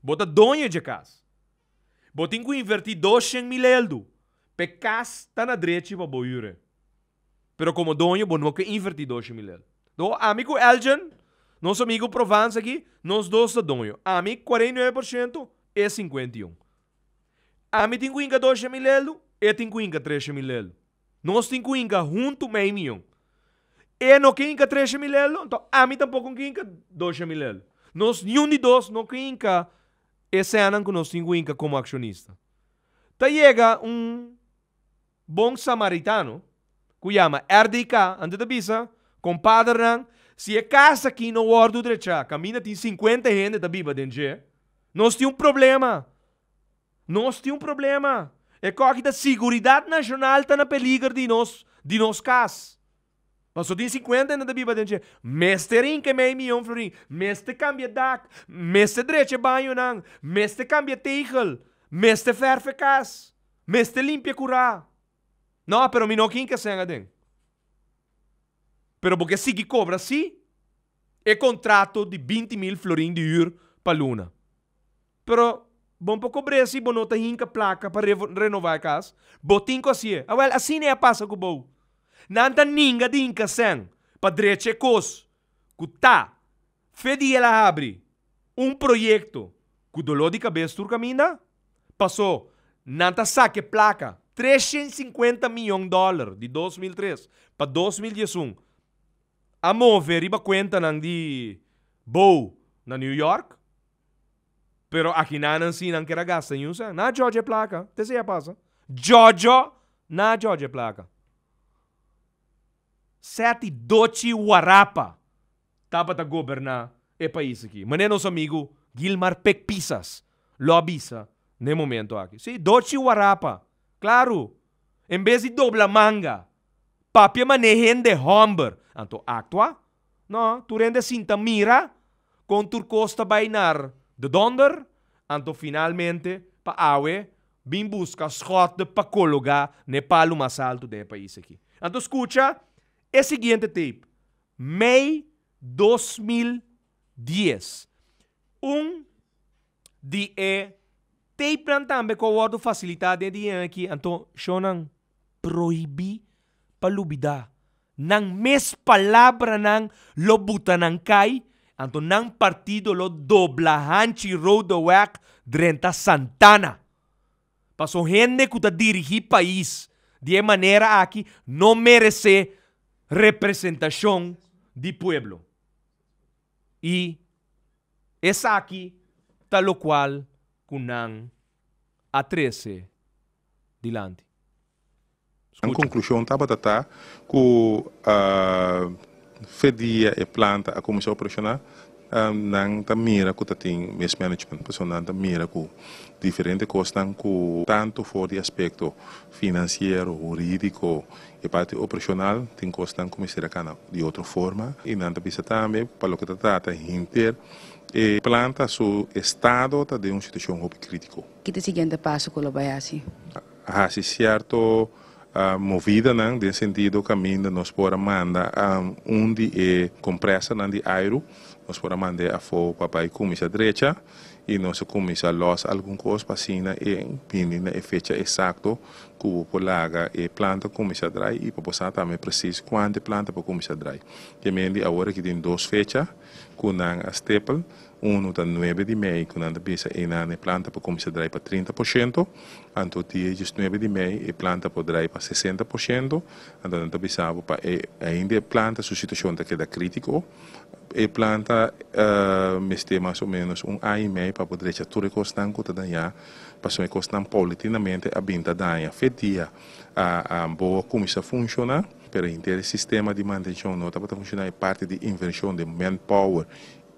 Bo ta doño dje kas. Bo tin ku invertí 200 mil eldu pa e kas ta na drechi pa bo hür e. Pero komo doño bo no ke invertí 200 mil eldu. Do ami ku Elgin, nos amigu Provence aki, nos dos ta doño. Ami 49%, e 51. Ami tin ku hinka 200 mil eldu, e tin ku hinka 300 mil eldu. Nos tin ku hinka huntu mei mion. E no ke hinka 300 mil eldu, anto ami tampoko no ke hinka 200 mil eldu. Nos niun di dos no ke hinka e sènnan ku nos tin ku hinka komo akshonista. Ta yega un bon samaritano ku yama RDK, anto ta bisa, Kompadernan, si e kas aki no wòrdu drechá, kaminda tin 50 hende ta biba den dje, nos tin un problema. Nos tin un problema. E koki ta siguridat nashonal ta na peliger di nos di nos kas. Paso tin 50 hende ta biba den dje. Mester hinka e mei mion florin, mester kambia dak, mester drecha e bañonan, mester kambia tegel, mester fèrf e kas, mester limpia kurá. No, pero mi no ke hinka sèn aden. Pero bo ke sigui kobra sí e kontrato di 20,000 florin di hür pa luna. Pero bon por kobr'é si bo no ta hinka plaka pa renová e kas. Bo tin ku hasié. Awèl, asina e a pasa ku bo. Nan ta ninga di hinka sèn pa drecha e kos ku ta fe di el a habri un proyekto ku doló di kabes tur kaminda. Pasó nan ta saka e plaka, 350 mion dòler di 2003 pa 2011, a move riba kuentanan di bo na New York. Pero akinanan si nan kier a gasta niun sèn. Na djòdjo e plaka. Te esei a pasa. Djòdjo na djòdjo e plaka. Sèti dochi warapa tabata goberná e pais aki. Manera nos amigu Gilmar Pek Pisas lo a bisa na e momento aki. Si, dochi warapa. Klaru. En bes di dobla manga, papia manera hende hòmber, anto aktua. No, tur hende sinta mira kon tur kos ta bai nar de donder, anto finalmente pa awe bin buska Schotte pa kologá na e palu mas altu den e pais aki. Anto skucha e siguiente tape, mei 2010. Un di e tapenan tambe ku a wòrdu fasilitá den e dia aki, anto shownan prohibí pa lubidá. Nan mes palabranan lo buta nan kai, anto nan partido lo dobla hanchi Rodeweg drenta Santana. Paso hende ku ta dirigí pais di e manera aki no meresé representashon di pueblo. I esaki ta lokual ku nan a trese dilanti. Nan konklushon tabata ta ku fe dia e planta a kuminsá operashoná, nan ta mira ku ta tin mismanagement, pasobra nan ta mira ku diferente kosnan ku tantu for di aspekto finansiero, hurídiko i parti operashonal tin kosnan ku mester a kana di otro forma. I nan ta bisa tambe pa loke ta trata henter e planta su estado ta den un situashon hopi krítiko. Ki ta e siguiente paso ku lo bai hasi? A hasi sierto movidanan den sentido kaminda nos por a manda un di e kompresornan di airu, nos por a mand'é afó pa bai kuminsá drecha i nos a kuminsá lòs algun kos pa asina e bini na e fecha eksakto ku bo por laga e planta kuminsá drai i pa bo sa tambe presis kuantu e planta por kuminsá drai. Ke men di awor aki tin dos fecha ku nan a stepel. Unu ta nuebe di mei ku nan ta bisa einan e planta por kuminsá drai pa 30%, anto dia diesnuebe di mei e planta por drai pa 60%, anto nan ta bisa bo pa e ainda e planta su situashon ta keda krítiko, e planta mester mas o ménos un aña i mei pa por drecha tur e kosnan ku ta dañá, pasobra e kosnan poulatinamente a bin ta daña. Fe dia a boa kuminsá funshoná, pero henter e sistema di mantenshon no tabata funshoná, e parti di invershon den manpower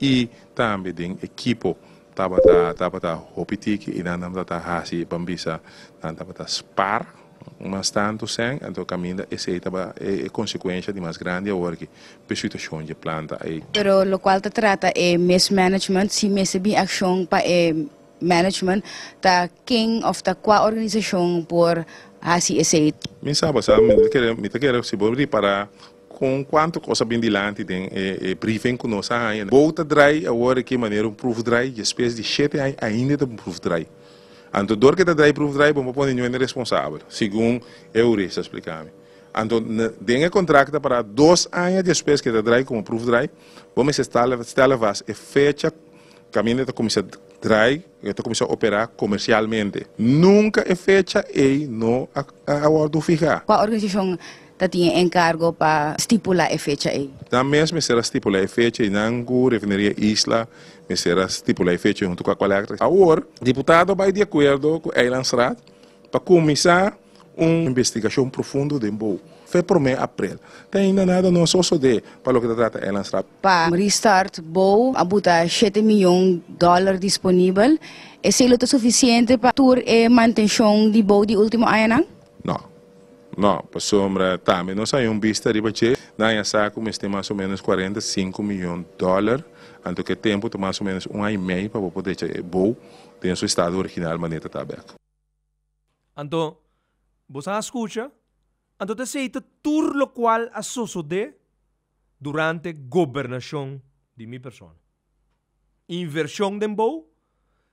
I tambe den ekipo tabata tabata hopi tiki i nan tabata hasi ban bisa nan tabata spar. Mas tantu sèn, anto kaminda esei taba e konsekuensha di mas grandi awor aki p'e situashon dje planta ei. Pero lokual ta trata e mismanagement, si mester bin akshon pa e management, ta ken òf ta kua organisashon por hasi esei? Mi sa bo sa, mi ta kere, mi ta kere si bo ripará kon kuantu kos a bin dilanti den e briefing ku nos a haña. Bo ta drai awor aki manera un proefdraai, despues di shete aña ainda ta un proefdraai. Anto dor ke ta drai proefdraai bo por pone ñuende responsabel, segun e hurista a splika mi. Anto den e kontrakt ta pará dos aña despues ke ta drai komo proefdraai, bo mester stèl vast e fecha kaminda ta kuminsá drai, e ta kuminsá operá komersialmente. Nunka e fecha ei no a wòrdu fihá. Kua organisashon ta tin e enkargo pa stipulá e fecha ei? Nan mes mester a stipulá e fecha ei, nan ku Refineria Isla mester a stipulá e fecha ei huntu ku Aqualectra. Awor, diputado a bai di akuerdo ku Eilandsraad pa kuminsá un investigashon profundo den bou. Fe promé aprel. Te ainda nada no a sosodé pa loke ta trata Eilandsraad. Pa restart bou a buta shete miyon dòler disponibel. Esei lo ta sufisiente pa tur e mantenshon di bou di último añanan? No. No, pasobra tambe nos haña un bista riba dje. Nan haña sa ku mester mas o ménos 45 miyon dòler, anto ku e tempu ta mas o ménos un aña i mei pa bo por decha e bou den su estado original manera ta ta bèk. Anto, boso a skucha? Anto ta esei ta tur lokual a sosodé durante gobernashon di mi persona. Invershon den bou,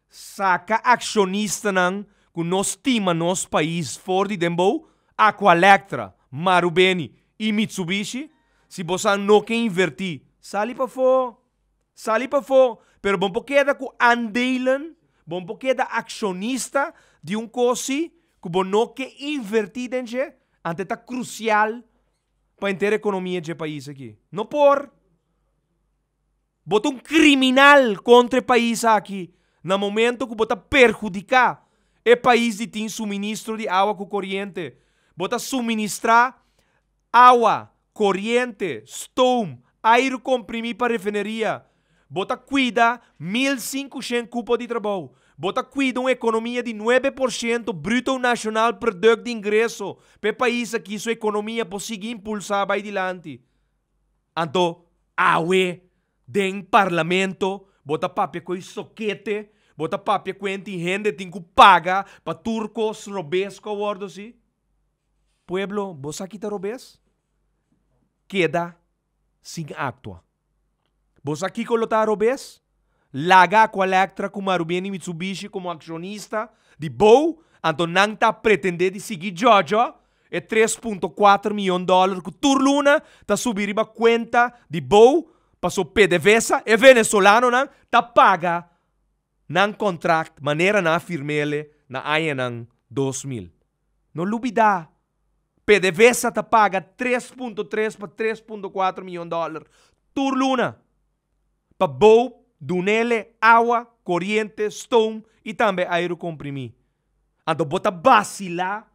saka akshonistanan ku no stima nos pais for di den bou, Aqualectra, Marubeni i Mitsubishi, si bosan no ke invertí, sali pafó, sali pafó, pero bo por keda ku aandelen, bo por keda akshonista di un kos si ku bo no ke invertí den dje, ante ta krusial pa henter ekonomia dje pais aki. No por! Bo ta un kriminal kontra e pais aki na momento ku bo ta perhudiká e pais di tin suministro di awa ku koriente. Bo ta suministrá awa, koriente, stoom, airu komprimí pa refineria. Bo ta kuida 1500 kupo di trabou. Bo ta kuida un ekonomia di 9% bruto nashonal produkt di ingreso pa e pais aki su ekonomia por sigui impulsá bai dilanti. Anto awe den parlamento bo ta papia ku e sokete, bo ta papia ku enti hende tin ku paga pa tur kos robes ku a wòrdu hasi. Pueblo, bo sa ki ta robes? Keda sin aktua. Bo sa kiko lo ta robes? Laga Aqualectra ku Marubeni Mitsubishi komo akshonista di bou, anto nan ta pretendé di sigui djòdjò e 3.4 miyon dòler ku tur luna ta subi riba kuenta di bou paso PDVSA, e venezolanonan, ta paga nan kontrakt manera nan a firm'ele na añanan 2000. No lubidá, PDVSA ta paga 3.3 pa 3.4 miyon dòler tur luna. Pa bou dunele awa, koriente, stoom i tambe airu komprimí. Anto bo ta basilá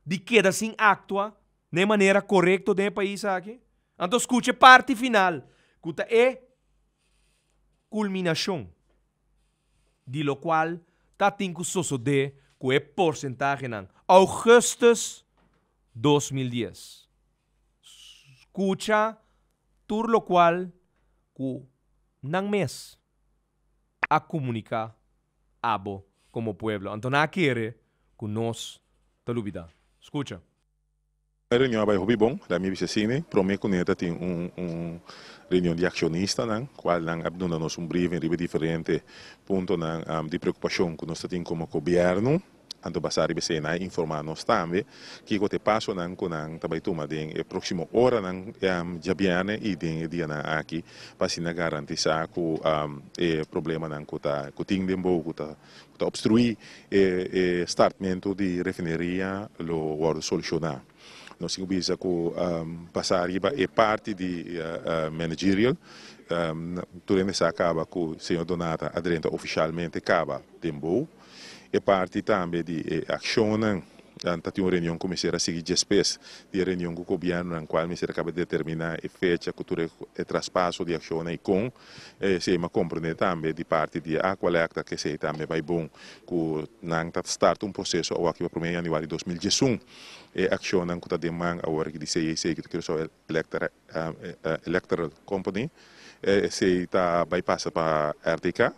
di keda sin aktua na e manera korekto den e pais aki? Anto skucha e parti final, ku ta e kulminashon di lokual ta tin ku sosodé ku e porsentahenan. Augustus 2010. Skucha tur lokual ku nan mes a komuniká abo komo pueblo. Anto nan a kere ku nos ta lubidá. Skucha. E reunion a bai hopi bon, la mi bisa asina. Prome ku neta tin un reunion di akshonistanan, kual nan a duna nos un briefing riba diferente puntonan di preokupashon ku nos ta tin komo gobièrnu. Anto basá riba esei nan a informá nos tambe kiko ta e pasonan ku nan ta bai tuma den e próksimo oranan djabièrnè i den e dianan aki pa asina garantisá ku e problemanan ku ta ku tin den bou ku ta ku ta opstruí e e startmentu di refineria lo wòrdu solushoná. Nos tin ku bisa ku basá riba e parti di managerial tur hende sa kaba ku señor Donata a drenta ofishalmente kaba den bou. E parti tambe di e akshonnan Ta tin un reunion ku mester a sigui djespes di e reunion ku gobièrnunan kual mester a kaba determiná e fecha ku tur e traspaso di akshonnan i kon esei. Mi a komprendé tambe di parti di e Aqualectra ku esei tambe bai bon ku nan ta start un proseso awor aki pa promé yanüari 2011 e akshonnan ku ta den man awor aki di CEC ku ta Curaçao Electoral Company, esei ta bai pasa pa RDK.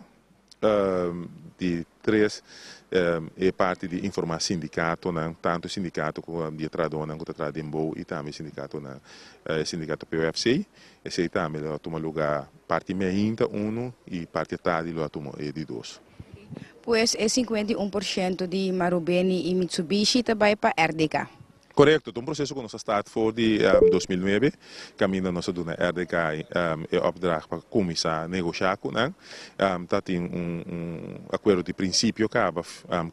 Di tres, e parti di informá sindikatonan, tantu sindikato ku di e trahadónan ku ta traha den bou i tambe sindikatonan, e sindikato POFC. Esei tambe lo a tuma lugá parti meinta unu i parti atardi lo a tuma e di dos. Pues e 51% di Marubeni i Mitsubishi ta bai pa RDK. Korekto, ta un proseso ku nos a start for di 2009, kaminda nos a duna RDK e opdracht pa kuminsá negoshá ku nan. Ta tin un akuerdo di prinsipio kaba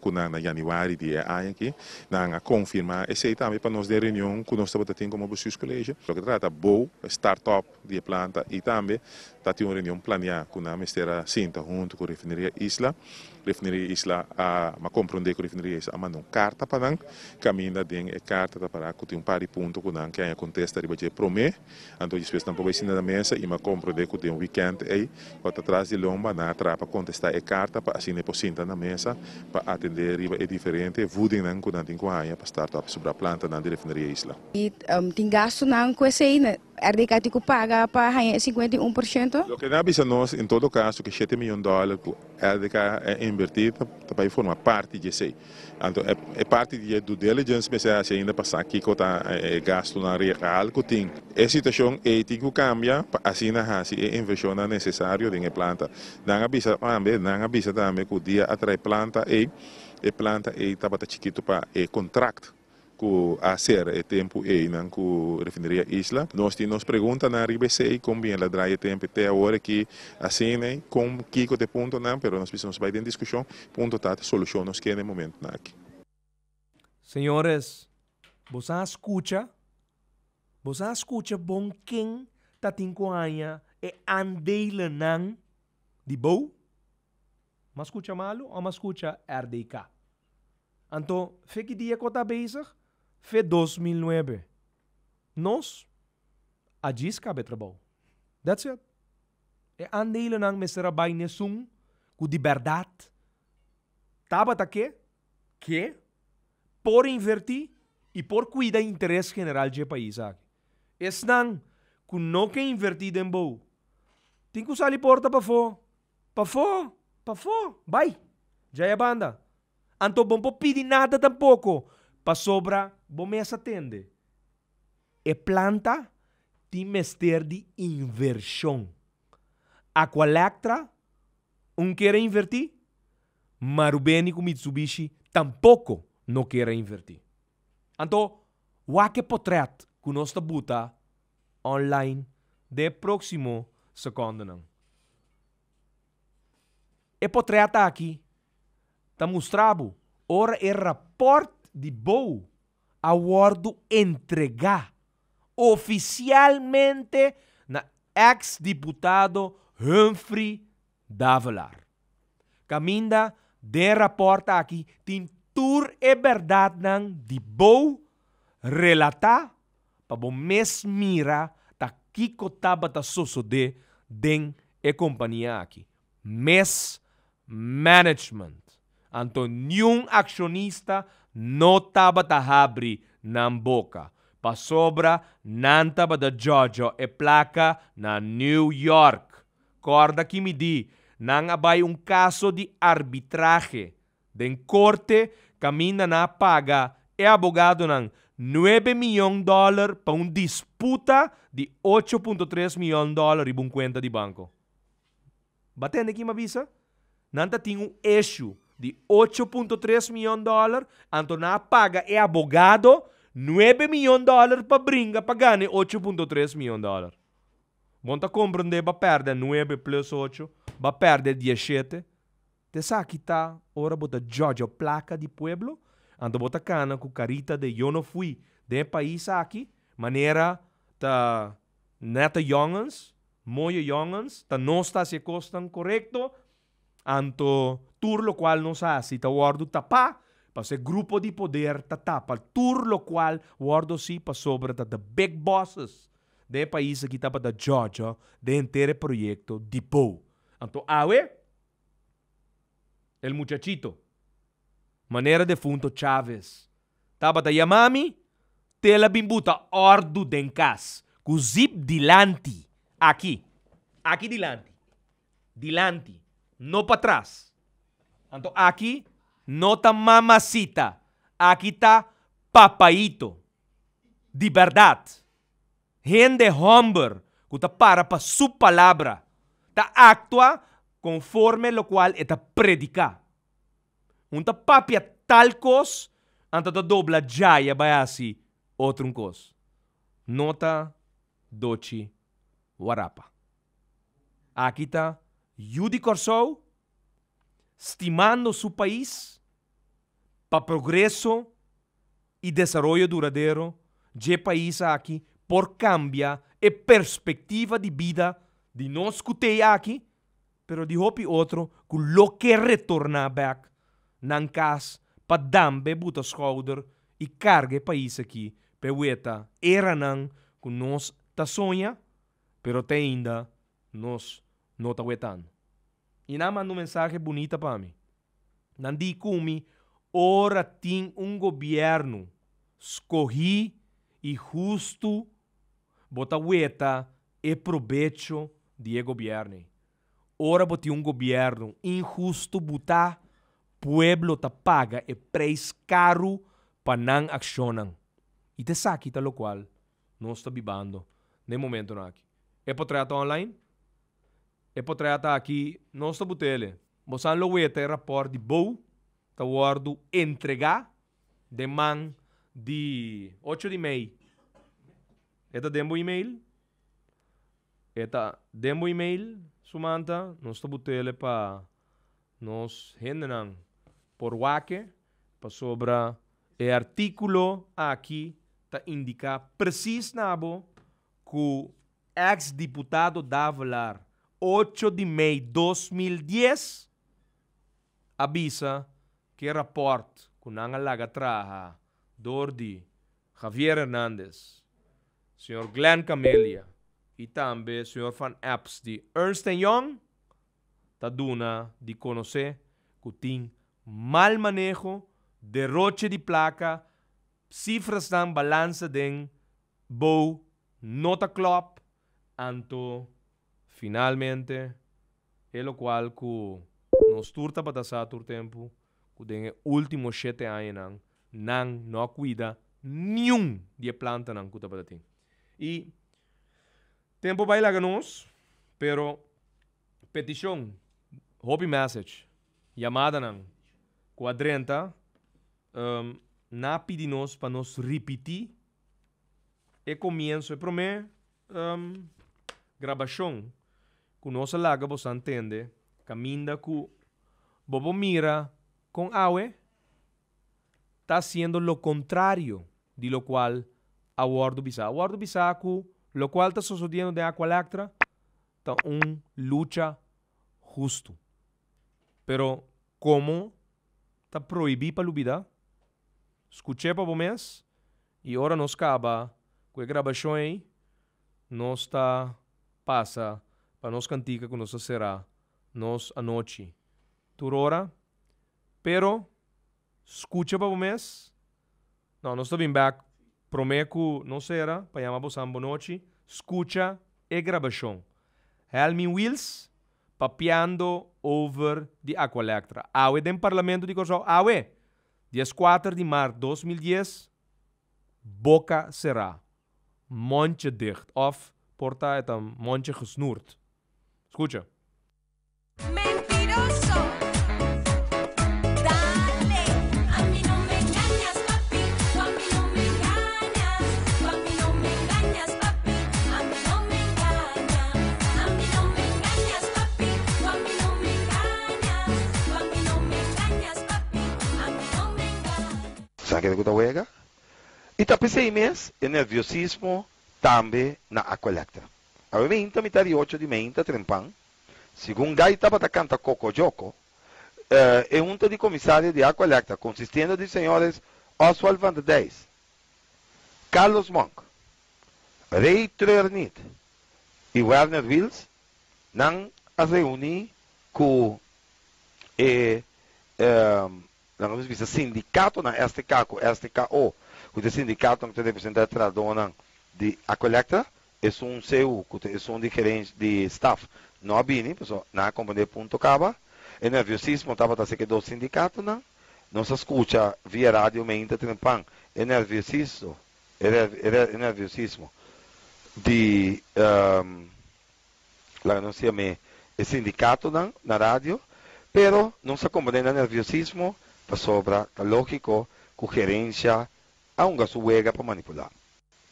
ku nan na yanüari di e aña aki. Nan a konfirmá esei tambe pa nos den reunion ku nos tabata tin komo bestuurscollege. Loke ta trata bou e start-up di e planta i tambe ta tin un reunion planiá ku nan mester a sinta huntu ku Refineria Isla. Refineria Isla a ma komprondé ku Refineria Isla a manda un karta pa nan, kaminda den e karta ta pará ku tin un par di punto ku nan ke haña kontesta riba dje promé, anto despues nan por bai sinta na mesa i ma komprondé ku den wikènt ei ku ta tras di lomba nan a traha pa kontestá e karta pa asina e por sinta na mesa pa atendé riba e diferente voedingnan ku nan tin ku haña pa start up sobra plantanan di Refineria Isla. I tin gastunan ku esei RDK tin ku paga pa haña e 51%? Loke nan a bisa nos en todo kaso ku e shete miyon dòler ku RDK a invertí ta bai forma parti di esei. Anto e parti di e due diligence mester hasi ainda pa sa kiko ta e gastunan real ku tin. E situashon ei tin ku kambia pa asina hasi e invershonnan nesesario den e planta. Nan a bisa tambe nan a bisa tambe ku dia a trae planta ei, e planta ei tabata chikitu pa e kontrakt. Ku a sera e tempu einan ku Refineria Isla. Nos tin nos preguntanan riba esei, kon bien el a draai e tempu te awor aki asina ei, kon kiko ta e puntonan, pero nos bisa nos bai den diskushon, punto ta ta solushon nos ke na e momentunan aki. Señores, boso a skucha? Boso a skucha bon ken ta tin ku haña e aandelennan di bou? M'a skucha malu o m'a skucha RDK? Anto, fe ki dia ku ta bezig? Fe 2009. Nos a djis kaba e trabou. That's it. E aandelennan mester a bai n'esun ku di bèrdat tabata ke, ke, por invertí i por kuida interes general dje pais aki. Esnan ku no ke invertí den bou, tin ku sali porta pafó. Pafó! Pafó! Bai! Djai a banda. Anto bo no por pidi nada tampoko, pasobra bo mes a tende. E planta tin mester di invershon. Aqualectra un kier a invertí, Marubeni ku Mitsubishi tampoko no kier a invertí. Anto, wak e potrèt ku nos ta buta online den e próksimo sekòndenan. E potrèt aki ta mustra bo ora e rapòrt di bou a wòrdu entregá ofisialmente na eks diputado Humphrey Davelaar. Kaminda den e rapòrt aki tin tur e bèrdatnan di bou relatá pa bo mes mira ta kiko tabata sosodé den e kompania aki. Mismanagement. Anto niun akshonista no tabata habri nan boka, pasobra nan tabata djòdjò e plaka na New York. Kòrda ki mi di, nan a bai un kaso di arbitrahe Den korte kaminda nan a paga e abogadonan nuebe miyon dòler pa un disputa di 8.3 miyon dòler riba un kuenta di banko. Bo a tende kin mi a bisa? Nan ta tin un issue di 8.3 miyon dòler, anto nan a paga e abogado nuebe miyon dòler pa bringa pa gana e 8.3 miyon dòler. Bo no ta komprendé bo a pèrdè nuebe plus ocho, bo a pèrdè 17. T'esaki ta ora bo ta djòdjò plaka di pueblo, anto bo ta kana ku karita de yo no fui den e pais aki, manera ta nète yòngens, mooie yòngens, ta nos ta hasi e kosnan korekto, anto tur lokual nos hasi ta wòrdu tapá. Paso e grupo di poder ta tapa tur locual wordo si pasobra ta the big bosses den e pais aki tabata djodjo den henter e proyecto di bou. Anto awe el muchachito, manera defunto Chavez tabata yama mi, te la bin buta ordu den cas cu zip dilanti, aki, aki dilanti. Dilanti, no patras. Anto aki no ta mamacita, aki ta papaito. Di berdad. Hende homber cu ta para pa su palabra, ta actua conforme locual e ta predica. Un ta papia tal cos, anto ta dobla djaya bai haci otro un cos. No ta dochi warapa. Aki ta yu di Kòrsou stimando su pais pa progreso i desaroyo duradero dje pais aki por kambia e perspektiva di bida di nos ku t'ei aki pero di hopi otro ku lo ke retorná bèk nan kas pa dambe buta skouder i karga e pais aki p'e weta eranan ku nos ta soña Pero te ainda nos no ta wetando. I nan a manda un mensahe bunita pa mi. Nan di ku mi ora tin un gobièrnu skohí i hustu bo ta weta e probecho di e gobièrnu ei. Ora bo tin un gobièrnu inhustu butá, pueblo ta paga e preis karu pa nan akshonnan. I ta esaki ta lokual nos ta bibando den momentonan aki. E potret ta online? E potret aki nos ta butele. Bosan lo weta e raport di bou ta wordo entrega den man di ocho di mei. E ta den bo email? E ta den bo email, Sumanta? Nos ta butele pa nos hendenan por wak-e pasobra e artíkulo aki ta indiká presis na bo ku eks diputado Davelaar ocho di mei 2010 a bisa ku e rapòrt ku nan a laga traha dor di Javier Hernandez, señor Glenn Camelia i tambe señor Van Epps di Ernst and Young ta duna di konosé ku tin mal maneho, deroche di plaka, sifrasnan balansa den bou no ta klòp, anto finalmente e lokual ku nos tur tabata sa tur tempu ku den e último shete añanan nan no a kuida niun di e plantanan ku tabata tin. I tempu bai laga nos, pero Petishon, hopi message, yamadanan ku a drenta na pidi nos pa nos ripití e komienso, e promé grabashon ku nos a laga boso tende kaminda ku bo por mira kon awe ta hasiendo lo kontrario di lokual a wòrdu bisá. A wòrdu bisá ku lokual ta sosodiendo den Aqualectra ta un lucha hustu. Pero komo ta prohibí pa lubidá? Skuch'é pa bo mes i ora nos kaba ku e grabashon ei, nos ta pasa pa nos kantika ku nos ta será nos anochi tur ora. Pero skucha pa bo mes. No, nos ta bin bek promé ku nos sera pa yama bosan bonochi. Skucha e grabashon. Helmin Wiels papiando over di Aqualectra. Awe den Parlamento di Kòrsou, awe, 14 di mart 2010, boka será, mondje dicht òf por ta e ta mondje gesnoerd. Skucha. Mentiroso, dale. A mi no me engañas, papi, tú a mi no me engañas. Tú a mi no me engañas, papi, a mi no me engañas. A mi no me engañas, papi, tú a mi no me engañas. Tú a mi no me engañas, papi, a mi no me engañas. Sa kende ku ta wega? I ta p'esei mes e nerviosismo tambe na Aqualectra. Awe meinta mitar di ocho di meinta trempan, segun Guy tabata kanta Kokoyoko. E hunta di komisario di Aqualectra, konsistiendo di señores Oswald van der Dijs, Carlos Monk, Ray Treurniet i Werner Wiels, nan a reuní ku e nan a bisa sindikatonan STK ku STKO, ku ta e sindikatonan ku ta representá e trahadónan di Aqualectra. Esun CU ku ta esun di gerens di staf no a bini, pasobra nan a komprendé e punto kaba. E nerviosismo tabata así ku e dos sindikatonan. Nos a skucha via radio meinta trempan e nerviosiso e nerviosismo di laga nos yam'é e sindikatonan na radio, pero nos a komprendé nan nerviosismo pasobra ta lógiko ku gerensha a hunga su wega pa manipulá.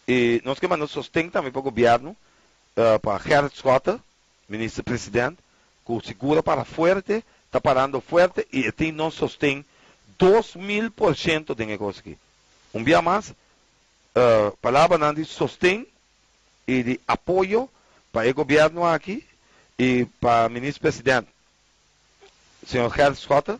I nos ke manda sosten tambe pa gobièrnu, pa Gerrit Schotte, minister president, ku sigur a para fuerte, ta parando fuerte i e tin nos sosten 2000% den e kos aki. Un bia mas, palabranan di sosten i di apoyo pa e gobièrnu aki i pa minister president, señor Gerrit Schotte,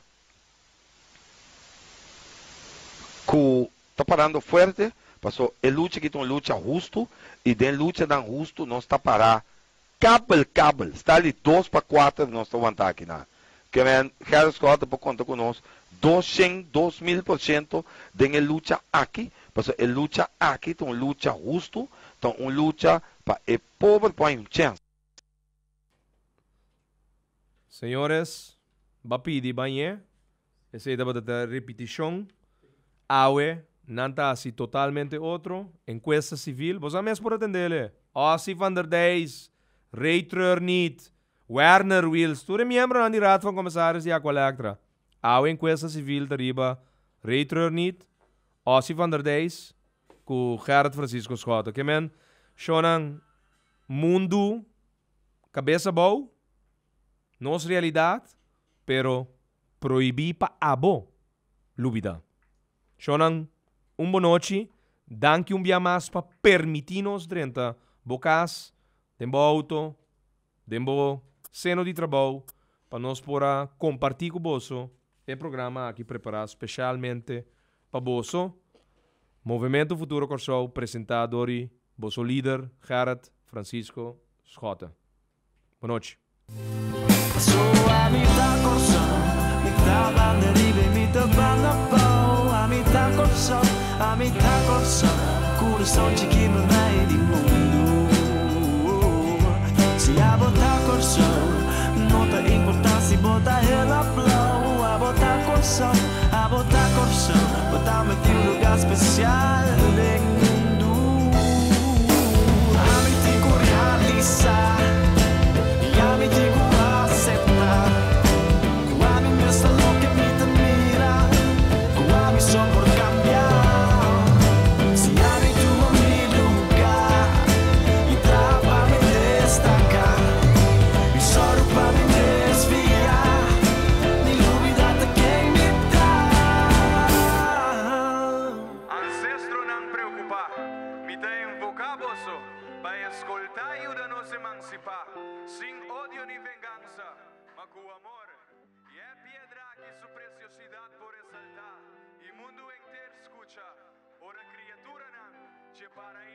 ku ta parando fuerte, paso e lucha aki ta un lucha hustu i den luchanan hustu nos ta para kabel kabel, sta di dos pa kuater nos ta wanta aki na. Ke men Gerrit Schotte por konta ku nos 200, 2000% den e lucha aki, paso e lucha aki ta un lucha hustu, ta un lucha pa e pober por haña un chèns. Señores, ba pidi bañ'é. Esei tabata ta ripitishon. Awe nan ta hasi totalmente otro. Enkuesta sivil, boso a mes por atendele. Ossie van der Dijs, Ray Treurniet, Werner Wiels, tur e miembronan di Raad van Commissaris di Aqualectra. Awe enkuesta sivil ta riba Ray Treurniet, Ossie van der Dijs ku Gerrit Francisco Schotte. Ke men, shownan mundu Kabes abou, nos realidat, pero prohibí pa abo lubidá. Shonnan, un bonochi, danki un bia mas pa permití nos drenta bo kas, den bo outo, den bo seno di trabou, pa nos por a kompartí ku boso e programa aki prepará speshalmente pa boso. Movementu Futuro Kòrsou presentá dor di boso lider Gerrit Francisco Schotte. Bonochi. So ami ta Kòrsou, mi ta banda riba i mi ta banda abou. Ami ta Kòrsou, ami ta Kòrsou, kurason chikí mei di mundu. Si abo ta Kòrsou, no ta importá si bo ta hel òf blou. Abo ta Kòrsou, abo ta Kòrsou, bo ta meti un lugá spesial den mundu. Ami tin ku realisá i ami tin ku aseptá ku ami mes ta loke mi ta mira, ku ami so por kambia. Si ami tuma mi lugá i traha pa mi destaká i sòru pa mi desviá, ni lubidá ta ken mi ta. Ancestronan preocupá, mi ta invoká boso pa escoltá i yuda nos emancipá, sin odio ni vengansa, ma cu amor. I e piedra aki su preciosidad por resaltá, i mundu enter scucha, ora criaturanan dje paraíso.